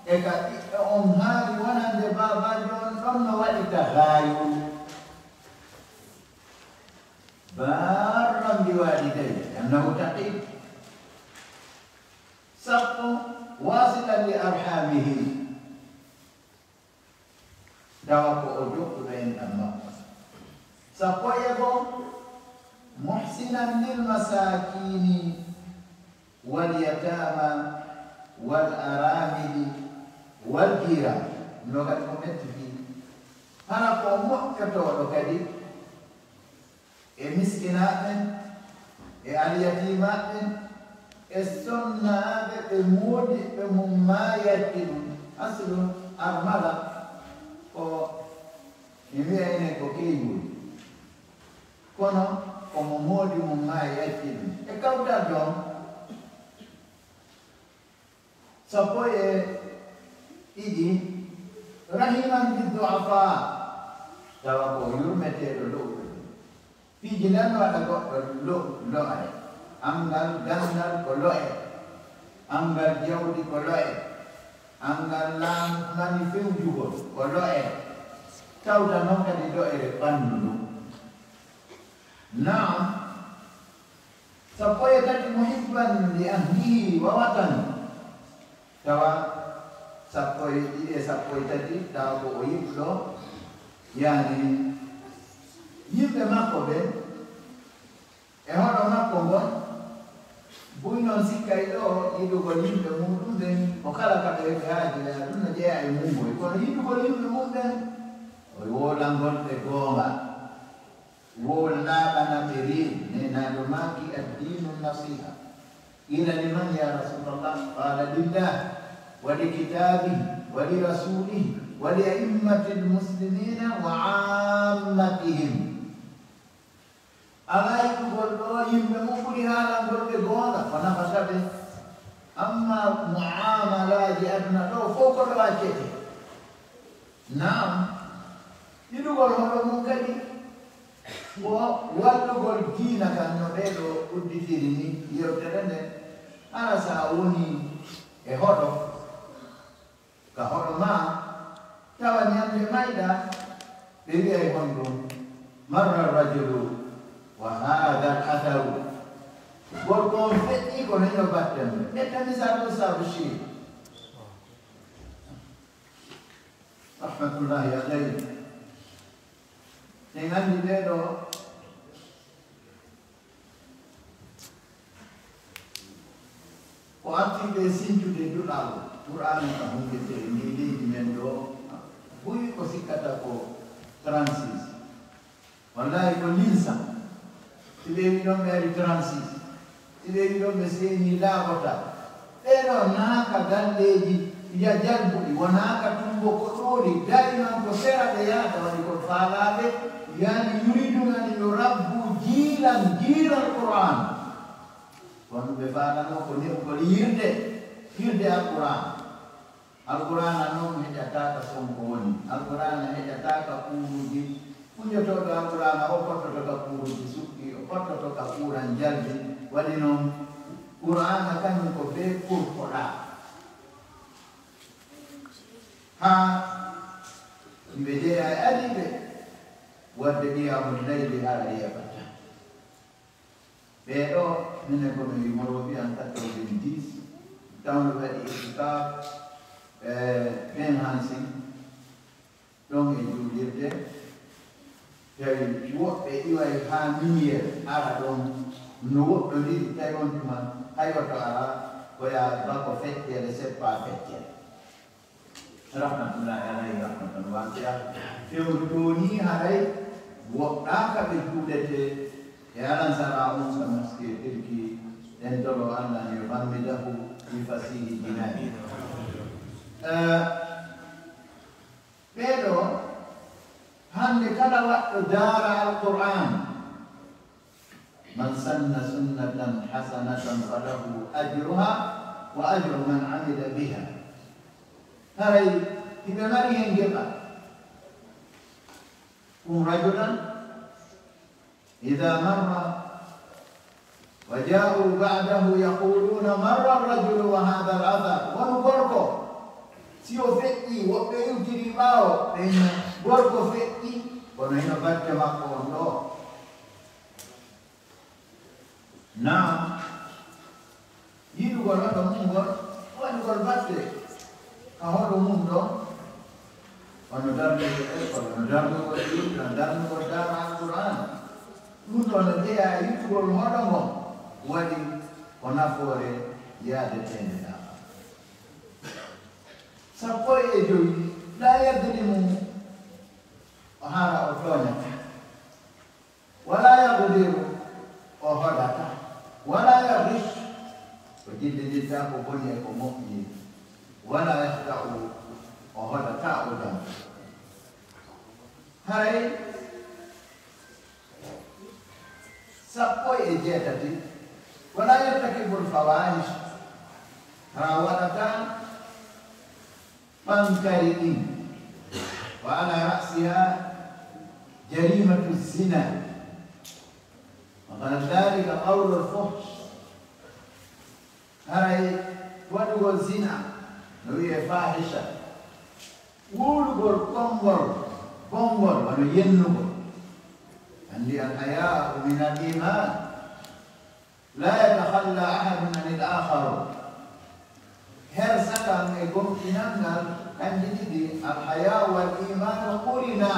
e ka ɓiɗɗo on haani wonande baabaajo on ɗon no waɗi tagaayuru. Barran bi walidayhi, annahu taqi. Sappo, wasilan li arhamihi. Tawa ko o jokkuɗo enɗam makko. Sappo e goo, muhsinan lil masakini wal yatama wal aramili wal jiran. No kadi ko metti fii. Hara ko moƴƴotooɗo kadi e miskinaaɓe ɓen, e alyatiimaaɓe ɓen, e sonnaaɓe ɓe moodiɓɓe mum maayaki ɗum. Aslu armala ko, mi wiya enen ko keeñuuji, kono ko mo moodi mum maayaki ɗum. E kawtal ɗon, sappo e ɗiɗi, rahiman bi du'afa, tawa ko yurmeteeɗo lo'uɓe. Piiji nan waɗa goɗɗo lo-, lo'e. Anngal ganndal ko lo'e. Anngal jawdi ko lo'e. Anngal laamani fewjugol ko lo'e. Tawta noon kadi lo'ere ɓanndu ndun. Naam, sappo e tati, muhibban li ahlihi wa watani. Tawa sappo e ɗiɗi e sappo e tati, tawa ko o yiɗuɗo, yani, yimɓe makko ɓen, e hoɗo makko ngon. Buy noon sikkay ɗo yiɗugol yimɓe muɗum ɓen, o kala ka ɓe heɓi haaji, ɗum no jeyaa e mum, kono yiɗugol yimɓe mum ɓen, o wowlangol ɓe goonga. Wowlanaɓe riiw, Neenaaɗo maaki, "Addiinu nasiha." Qiila liman ya Rasulallah? Qaala lillah, wa li kitaabihi, wa li rasuulihi, wa li a'immatil muslimiina wa aammatihim. Alaa yiɗugol ɗo yimɓe mum ɓuri haalangol ɓe goonga, ko nafata ɓe. Amma mu'aamalaaji aduna ɗo fow ko ɗo accete. Naam, yiɗugol hoɗo mum kadi ko wallugol diina kan no ɓee ɗo udditiri ni yewtere nde. Hara sa woni e hoɗo, ka hoɗo ma, tawa ñande mayɗa, ɓe wi'ay honɗum, marra rajulu wa haadha al atharu. Gorko on feƴƴi ko hino batten. Ɓe tamisa ɗum sabu shi. Rahmatullahi alayhi. En anndi ɓee ɗo ko artirɓe e sintude duɗal Qur'aana ka hunde tee ndi leydi men ɗo, buy ko sikkata ko trente-six. Wallahi ko linsa. Si ɓe wi ɗon ɓe ari trente-six, si ɓe wi ɗon ɓe seeni laaɓotaa. Ɓee ɗo naaka galleeji ya jalbuɗi, wonaaka tumbo ko ɗooli, dari noon ko sera ɓe yahata, waɗi ko faalaaɓe, yani yuriduna an yurabbu jiilan jiilal Qur'aan. Kono ɓe faalano ko ne'ugol yirde, yirde Alqur'aan. Alqur'aana noon heƴataaka son ko woni. Alqur'aana heƴataaka kuuruuji. Kuñotooɗo Alqur'aana o fottoto ka kuuruuji suɓɗi, o fottoto ka kuuran jalbi. Waɗi noon, Qur'aana kañum ko bee kurkoɗaa. Haa yimɓe jeyaa e adiiɓe, waɗde qiyaamul layli haray yeeɓata. Ɓee ɗo, minen ko min Monrovie en quatre-vingt-dix, tawno waɗi itikaaf, e, ɓen hansi, ɗon e juulirde, tawi woɓɓe iway haa miniyee ara ɗon, no woɗɗondiri, tawi on tuma, hay woto ara, ko yaa bako feccere, seppa feccere. Rahmatullahi alayhi rahmatan wasi'a. Fewndo to ni haray woɗɗaaka ɓe juuletee e alansaraa on ka moskee Tirki, Ɗen toro Allah yo bammidahu bi fasihi jinani. Eh, ɓeeɗo hannde kala waɗɗo daara Alqur'an, man sanna sunnatan hasanatan falahu ajruha wa ajru man amila biha. Haray hiɓe mari hen geɓa. Kun rajulan إذا مر وجاءوا بعده يقولون مر الرجل وهذا الأثر. Wano gorko, si o feƴƴi, woɓɓe iwtiri ɓaawo, ɓe ina gorko feƴƴi, kono hino batte makko on ɗo. Naam. Yiɗugol hoɗo mum ngol, waɗugol batte ka hoɗo mum ɗon, wano darnugol école, wano darnugol juulde, wano darnugol daara Alqur'aan. Ɗum ɗon no jeyaa e yiɗugol hoɗo ngon, waɗi ko nafoore yaadeteende daara. Sappo e jowi, laa yadlimu, o hara o tooñataa. Wala yaqdiru, o hoɗata. Wala yagish, o jillididda ko boni e ko moƴƴi. Wala yahta'u, o hoɗata o jam. Haray sappo e jeetati, wala yartakibul fawahish, hara waɗata ɓaŋkari ɗin, wa ala ra'siha jarimatu zina, wa ba'da dhalika qawlul fuhsh. Haray waɗugol zina no wi'ee fahisha, wuulugol konngol bonngol wano yennugol. Anndi al haya'u min al iman. La yatakhalla ahadun anil akhar. Hersa kan e gomɗinal ngal, kanji ɗiɗi, al haya'u wal imanu qurina.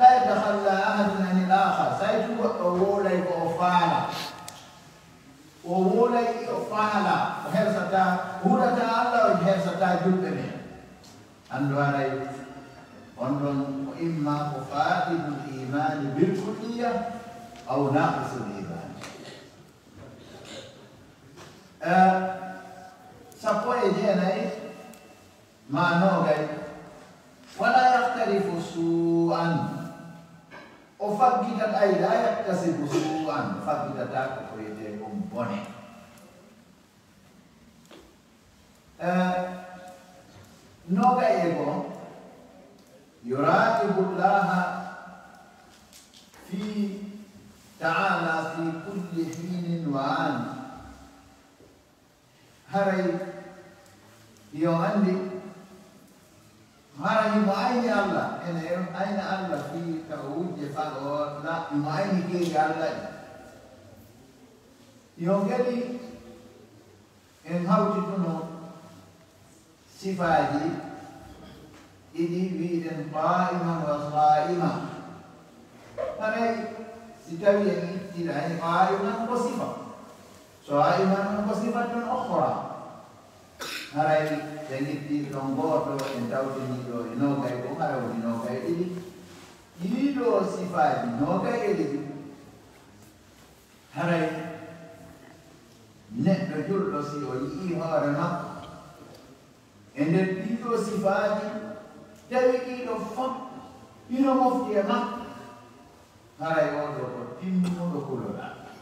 La yatakhalla ahadun anil akhar. Saytu goɗɗo wowlay ko o faala. O wowlay o faala. O hersataa, o huɗataa Allah, o hersataa julɓe ɓen. Anndu haray on ɗon ko imma ko faqidul imani bil kulliya aw naqisul imani. Eh, sappo e jeenayi ma noogay. Wala yaktarifu su'an. O faggitata, ay, la yaktasibu su'an. O faggitata ko ko wiyetee kon bone. Eh, noogay e goo, yuraqibu llaha fi ta'ala fi kulli hinin wa an. Haray yo anndi, hara himo ayni Allah, ene ayna Allah fii ka o wujje faɗo o, la, himo ayni keeri Allah ɗi. Yo kadi en hawtituno sifaaji ɗiɗi, wi'iten qaa'iman wa saa'iman. Haray si tawii en ittii ɗaani qaa'iman ko sifa, saa'iman on ko sifatun ukhra. Haray si en ittii ɗon gooto, en tawtinii ɗo e noogay, ko hara woni noogay ɗiɗi. Ɗii ɗoo sifaaji noogay e ɗiɗi, haray neɗɗo julɗo, si o yi'ii hoore makko e nder ɗii ɗoo sifaaji, tawi ɗii ɗoo fof hino mofti e makko, haray oo ɗoo ko timmuɗo kulol Allah.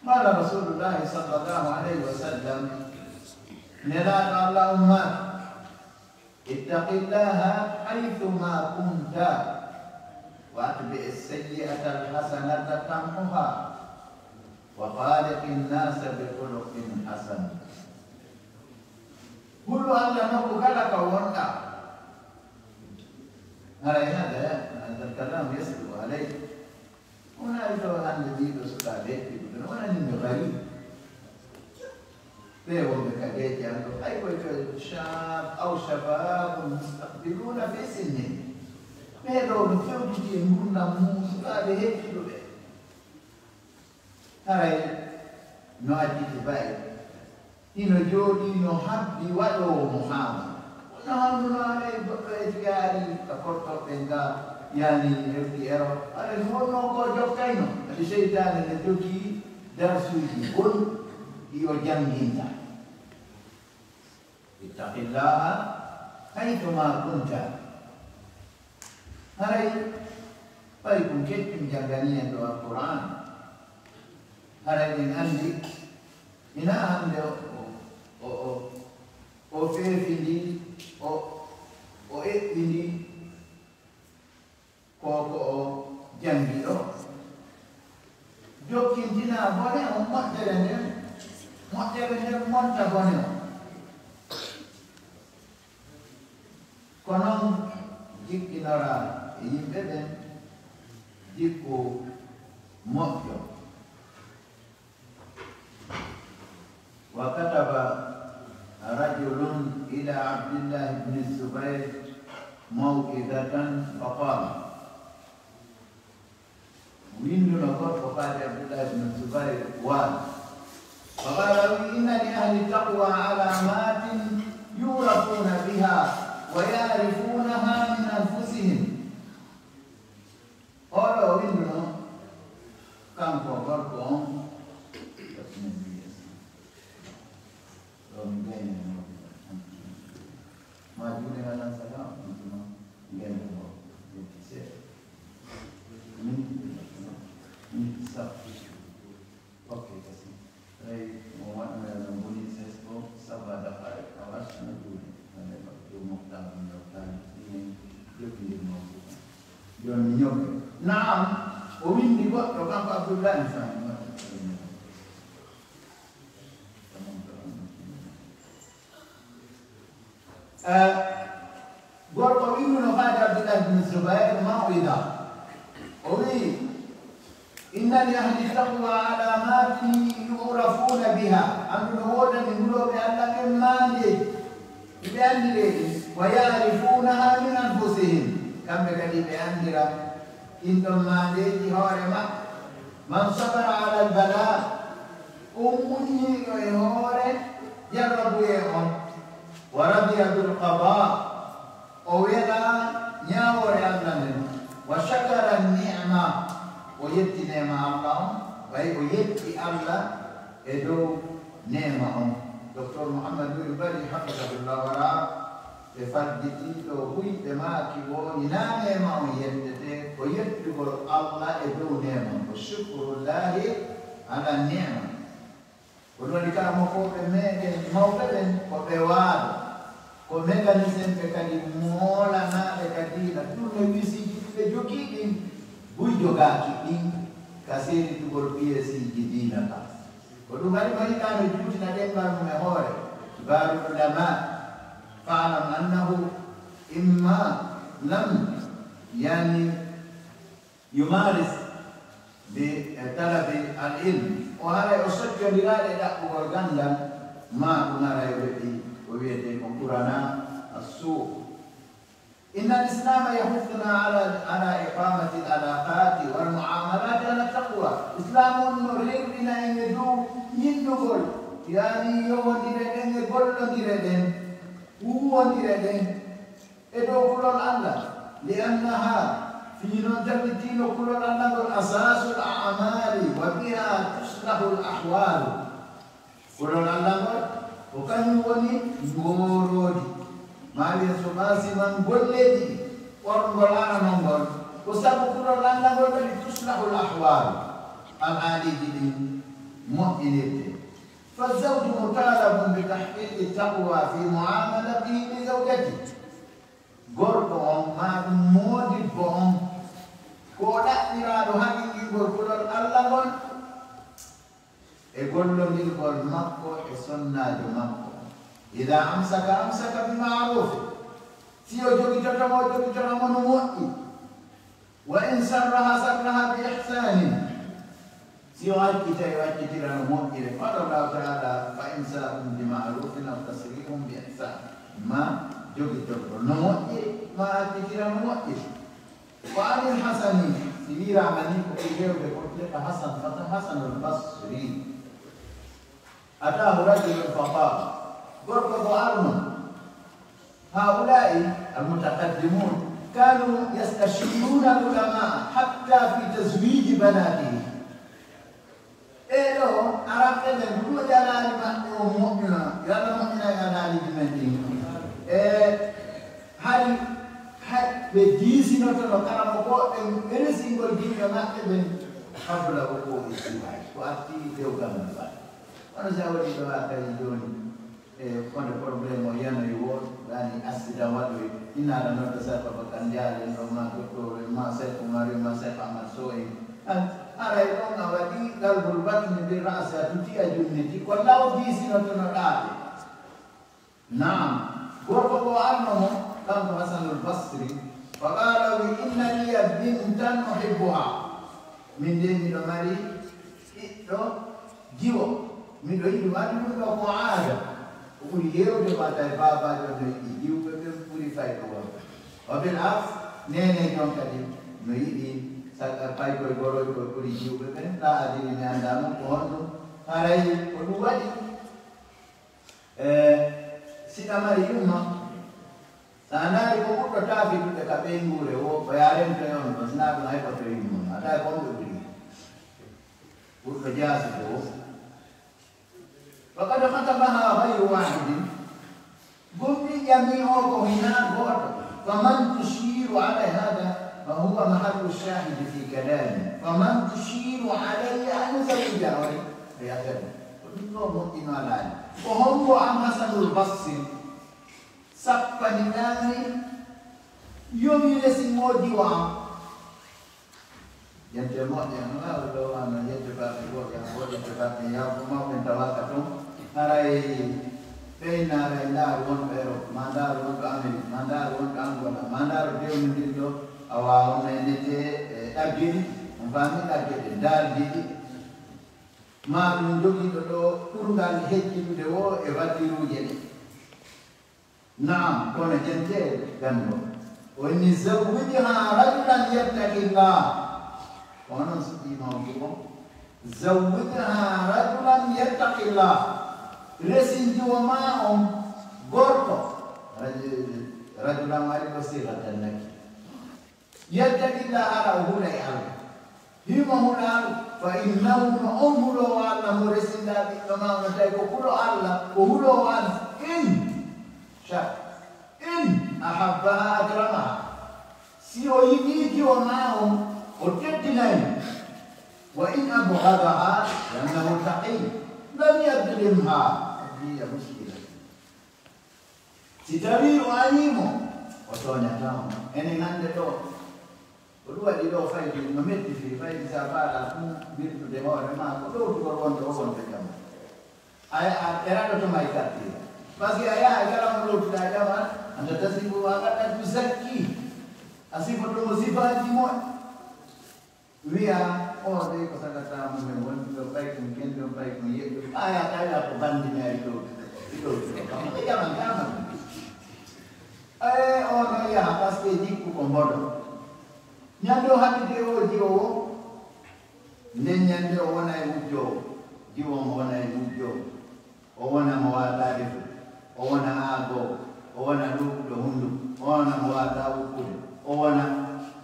Qala Rasulullahi sallallahu alayhi wa sallam, Nelaaɗo Allah ummaaki, ittaqillaha haythuma kunta, wa atbi'is sayyi'atal hasanata tamhuha, wa khaliqin nasa bi khuluqin hasan. Hulu Allah nokku kala ka wonɗaa. Haray hada, hada al-kalam yasduqu alayhi. Wonaa ito hannde ɗii ɗoo sukaaɓe heɓi ko ɗum wonani mi gari. Ɓe wonɓe ka geeƴe an ɗo, hay koy ko shab aw shababun mustaqbiluna fi sinni. Ɓee ɗoo no fewtiti e ngurndan mum, sukaaɓe heɓi ɗo ɓe. Haray no acciti ba'i. Hino jooɗii no habbi waɗoowo mo haaba. Wonno hannduno haray goɗɗo e gaari ka kortoɓe nga, yani hewti ero. Haray no wonno ko jokkayno. Adi seytaane ne jogii darsuuji boni ɗi o jannginta. Ittaqillaha haythuma kunta. Haray ɓay ko keccum janngani en ɗo Alqur'aan. Haray en anndi ina hannde o, o, o, o, o feefindi, o, o eɓɓindi ko, ko o janngi ɗo. Jokkintina bone on, moƴƴere nden, moƴƴere nden monta bone on. Ko noon jiɗɗinora e yimɓe ɓen jikku moƴƴo. وكتب رجل إلى عبد الله بن الزبير موعظة فقال. Winnduno gorko faade Abdullahi ibn Zubair waal. فقال, o wi, إن لأهل التقوى علامات يعرفون بها ويعرفونها من أنفسهم. Oɗo o winnduno, kanko gorko on, ɗo min gayni e mawɓe ma juuɗe ngalan saga, ɗum tuma gayni mo, ɗum seeɗa. Min, min sappo. Ok, kasi. Tawi mo waɗnoya no boni ses ko saba dafa e awas no juuɗe. Hande ko ɗum moftaɗo no tawi ɗum jokkindir mawɓe. Jooni mi ñokke. Naam, o winndi goɗɗo kanko Abdullahi Sani. Eh, gorko winnuno faade Abdullahi bin Zubair mawida. O wi, إن لأهل التقوى علامات يعرفون بها. Annduno woodani hulooɓe Allah ɓen maandeeji. Ɓe anndire ɗin. ويعرفونها من أنفسهم. Kamɓe kadi ɓe anndira ɗin ɗon maandeeji hoore maɓɓe. من صبر على البلاء. On muññiiɗo e hoore jarrabuyee on. ورضي بالقضاء. O welaa ñaawoore Allah nden. وشكر النعمة. O yetti neema Allah on. Ɓay o yetti Allah e dow neema on. Docteur Mouhammad Nuri Bari, hafidahullah wara, ɓe fadditii ɗo buy, ɓe maaki woo, hinaa neema on yettetee, ko yettugol Allah e dow neema on. Ko shukrullahi ala ni'ma. Ko ɗum waɗi karamokooɓe meeɗen mawɓe ɓen, ko ɓe waalo, ko mécanicien ɓe kadi, moolanaaɓe ka diina, tournewisiji ɗi ɓe jogii ɗin, buy jogaaki ɗin ka seeritugol piyeesiiji diina ka. Ko ɗum waɗi mo yiɗaano juutina ɗemngal mum e hoore, kibaarul ulama, fa'lam annahu imma lam, yani, yumaris bi talabi al ilm. O haray o soccondiraa e ɗaɓɓugol ganndal, ma ɗum haray o heɓi ko wiyetee ko qurana as-su'. إن الإسلام يحثنا على، على إقامة العلاقات والمعاملات على التقوى. Islam on no rerɗina en e dow ñinnugol, yani yowondire ɗen e gollondire ɗen, huuwondire ɗen. E dow kulol Allah, لأنها, fii non tabitino kulol Allah ngol, أساس الأعمال وبها تصلح الأحوال. Kulol Allah ngol, ko kañum woni ngooroodi, maa wiya so ɓaasiman golleeji ɗi, ɓorngol aranol ngol, ko sabu kulol Allah ngol waɗi تصلح الأحوال, alhaaliiji ɗin moƴƴinirte. فالزوج مطالب بتحقيق التقوى في معاملته لزوجته. Gorko on, maa ɗum moodibbo on, ko o ɗaɓɓiraaɗo haqiiqingol kulol Allah ngol e gollondirgol makko e sonnaajo makko. إذا أمسك أمسك بمعروف. Si o jogitoto mo, o jogitoto mo no moƴƴi. وإن سرها سرها بإحسان. Si o accitay, o accitira no moƴƴiri. قال الله تعالى: فإمساك بمعروف أو تسريح بإحسان. Ma jogitorgol no moƴƴiri, ma accitira no moƴƴiri. وعن الحسن, si wiiraama ni ko ɓuri heewde ko ɓe Hasan, Hasan al-Basri. أتاه رجل فقال, gorko ko arno. هؤلاء المتقدمون كانوا يستشيرون العلماء حتى في تزويج بناتهم. Ɓee ɗoo no karamo ko ɓe resingol yimɓe maɓɓe ɓen. Habla ko ko e siway ko arti dewgal no waɗa. Kono si a waɗi ɗo ha kadi jooni, e wonde problème o yanoyi wo, ɗani accident waɗoyi, inaara nodda Seex Abubakar Njaay en ɗo, ma docteur en, ma Seex Umar en, ma Seex Ahmad Sow en. An, haray ɗon a waɗi qalbul batni bi ra'si, a tuti a junniti, ko law diisinotonoɗaa ɓe. Naam, gorko ko arno mo, kanko Hasanul Basri, fa qala wi, inna liya bintan uhibbuha. Min de miɗo mari ɓiɗɗo jiwo, miɗo yiɗi mo. Andi ɗum ɗo ko aada, ko ɓuri yewde ko adda e baabaajo no yiɗi jiwɓe ɓe ɓuri fayde worɓe. Wa bil aks, neeneejo on kadi no yiɗi sa-, paykoye gorooji ko ɓuri jiwɓe ɓen, ɗa adini mi anndaa noon ko honɗum, haray ko ɗum waɗi. E, si ɗa mari yumma, sa ndaari ko ɓurɗo taafidude ka ɓeynguure wo, ko yaa rentoy on ɗon, si naa ɗum hay ko to yumma, a tawi ko on ɓe ɓuri. Ɓurɗo jaasude wo. Wa qad khatabaha ghayru wahidin. Gomɗi ƴami o ko hinaa gooto. Faman tushiru alay hada, fa huwa mahallu shahidi fi kalami. Faman tushiru alayya an uzawwija, o wi, o yahata ɗum. Ko ɗum ɗo moƴƴino alaani. Ko hombo am Hasanul Basri sappaniɗaami yo mi resi moodi o am? Jente moƴƴe, no waawi ɗo wano jente baɓe goo, yaa ko jente baɓe, yaa ko mawɓe tawaka ton. Haray ɓeyna, haray ndaaru wonɗo Europe, ma ndaaru wonɗo Amérique, ma ndaaru wonɗo Angola, ma ndaaru dewnodiri ɗo, awa on e nete, e ɗagge ɗiɗi, on faami ɗagge ɗe, ndaardi ɗiɗi. Ma ɗum jogiiɗo ɗo ɓurngal hejjidude wo e waddiruuje ɗe. Naam, kono jente ganndo. O inni, zawwijha rajulan yattaqillah. Ko onon suɓii mawdu on. Zawwijha rajulan yattaqillah. Resin jiwo ma on gorko. Raj-, rajulan wari ko siratan nakira. Yattaqillah, hara o hulay Allah. Himo hulaaɗo, fa innahu, no on huloowo Allah mo resinɗaa ɓiɗɗo ma, no tawi ko hulo Allah, ko huloowo Allah. In sha, in ahabbaha akramaha. Si o yiɗii jiwo ma on, o teddinay mo. Wa in abghadaha, li'annahu taqi, lam yadlimha. Hadihi mushkila. Si tawii o añii mo, o tooñataa mo. Enen annde ɗo, ko ɗum waɗi ɗo fayde no metti fii, fayde si a faalaa ɗum wirtude hoore maa, ko ɗowtugol wonde o wonta jam. A, a, e raɗoto ma e quartier. Parce que a yaha e kala mo ɗowtuɗaa jam, an, anta tasifu wa qad tuzakki. A sifoto mo sifaaji moƴƴi. Wiya, o de ko sagata mum en woni ɗo, ɓay ɗum ken ɗon, ɓay ɗum yeɗɗo. Aya kala ko bandi mari ɗo, ɗo, ɗo. Kam ɓe jaman, jaman. Eh, o no yaha, parce que jikku ko mboɗo. Ñande o haɓide o jiwo o, nden ñande o wona e wujjoowo. Jiwo mo wona e wujjoowo. O wona mo waataa defude, o wona aagoowo, o wona luuɓuɗo hunnduko, o wona mo waataa wuppude, o wona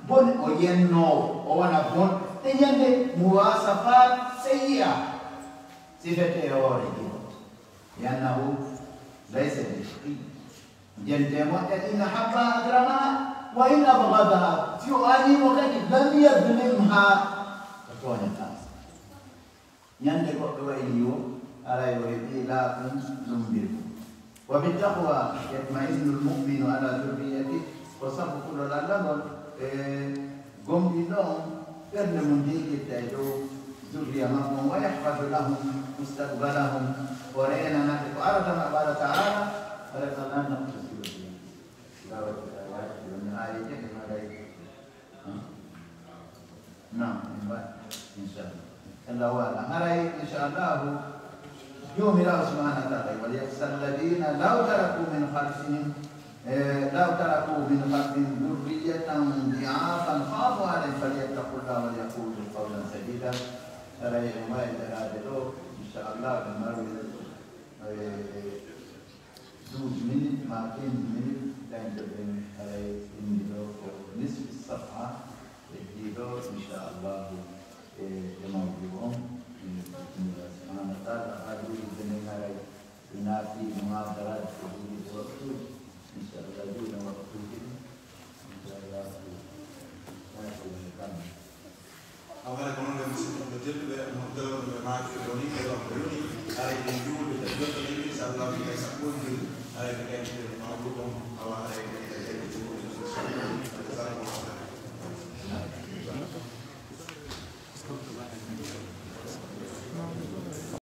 bon, o yennoowo, o wona bon. Ɗe ñande muwaasafaat seyyi'a sifete e hoore jiwo. Li'annahu laysa bi taqi. Jente moƴƴa, in ahabbaha akramaha, wa in abghadaha, si o añii mo kadi, lam yadlimha, o tooñataa. Ñande goɗɗo wayi ni wo, haray o heɓii laaɓun lumbirgu. Wa bi taqwa yatma'innu al-mu'minu ala dhurriyyatih, ko sabu kulol Allah ngol, e gomɗinɗo on, ɓernde mum deeƴirta e dow zurriya makko on, wa yahfadu lahum mustaqbalahum, o reenana ɓe ko arata maɓɓe, Allah ta'ala, wala ta'ala nafsu sirriya. Dawati dawati, woni aayeeje ɗe maray. Naam, min mbaɗi, inchallah. Allahu alam. Haray, inchallahu, Joomiraaɗo subhanahu wa taala, وليخشى الذين لو تركوا من خلفهم، eh, لو تركوا من خلفهم ذرية ضعافا خافوا عليهم فليتقوا الله وليقولوا قولا سديدا. Haray, en waawi daraade ɗo, inchallah, ɓe mbawi, eh, douze minutes ma quinze minutes, dañde ɓen haray indi ɗo ko nisfi safha, heddi ɗo, inchallahu, e, e mawdu on, e, bismillah, subhanahu wa taala, ha juulirde nden haray, ɓe naati muhadarat ko juulirde waktuuji, inchallah, juulirde waktuuji ɗin, inchallahu. ɓe mo tawno ɓe maaki woni ɓe ɗon ɓe woni aray ɓe juulde ɓe jottani inshallah ɓe sappo e jowi aray ɓe kadi ɓe mawɗo ɗon awa aray ɓe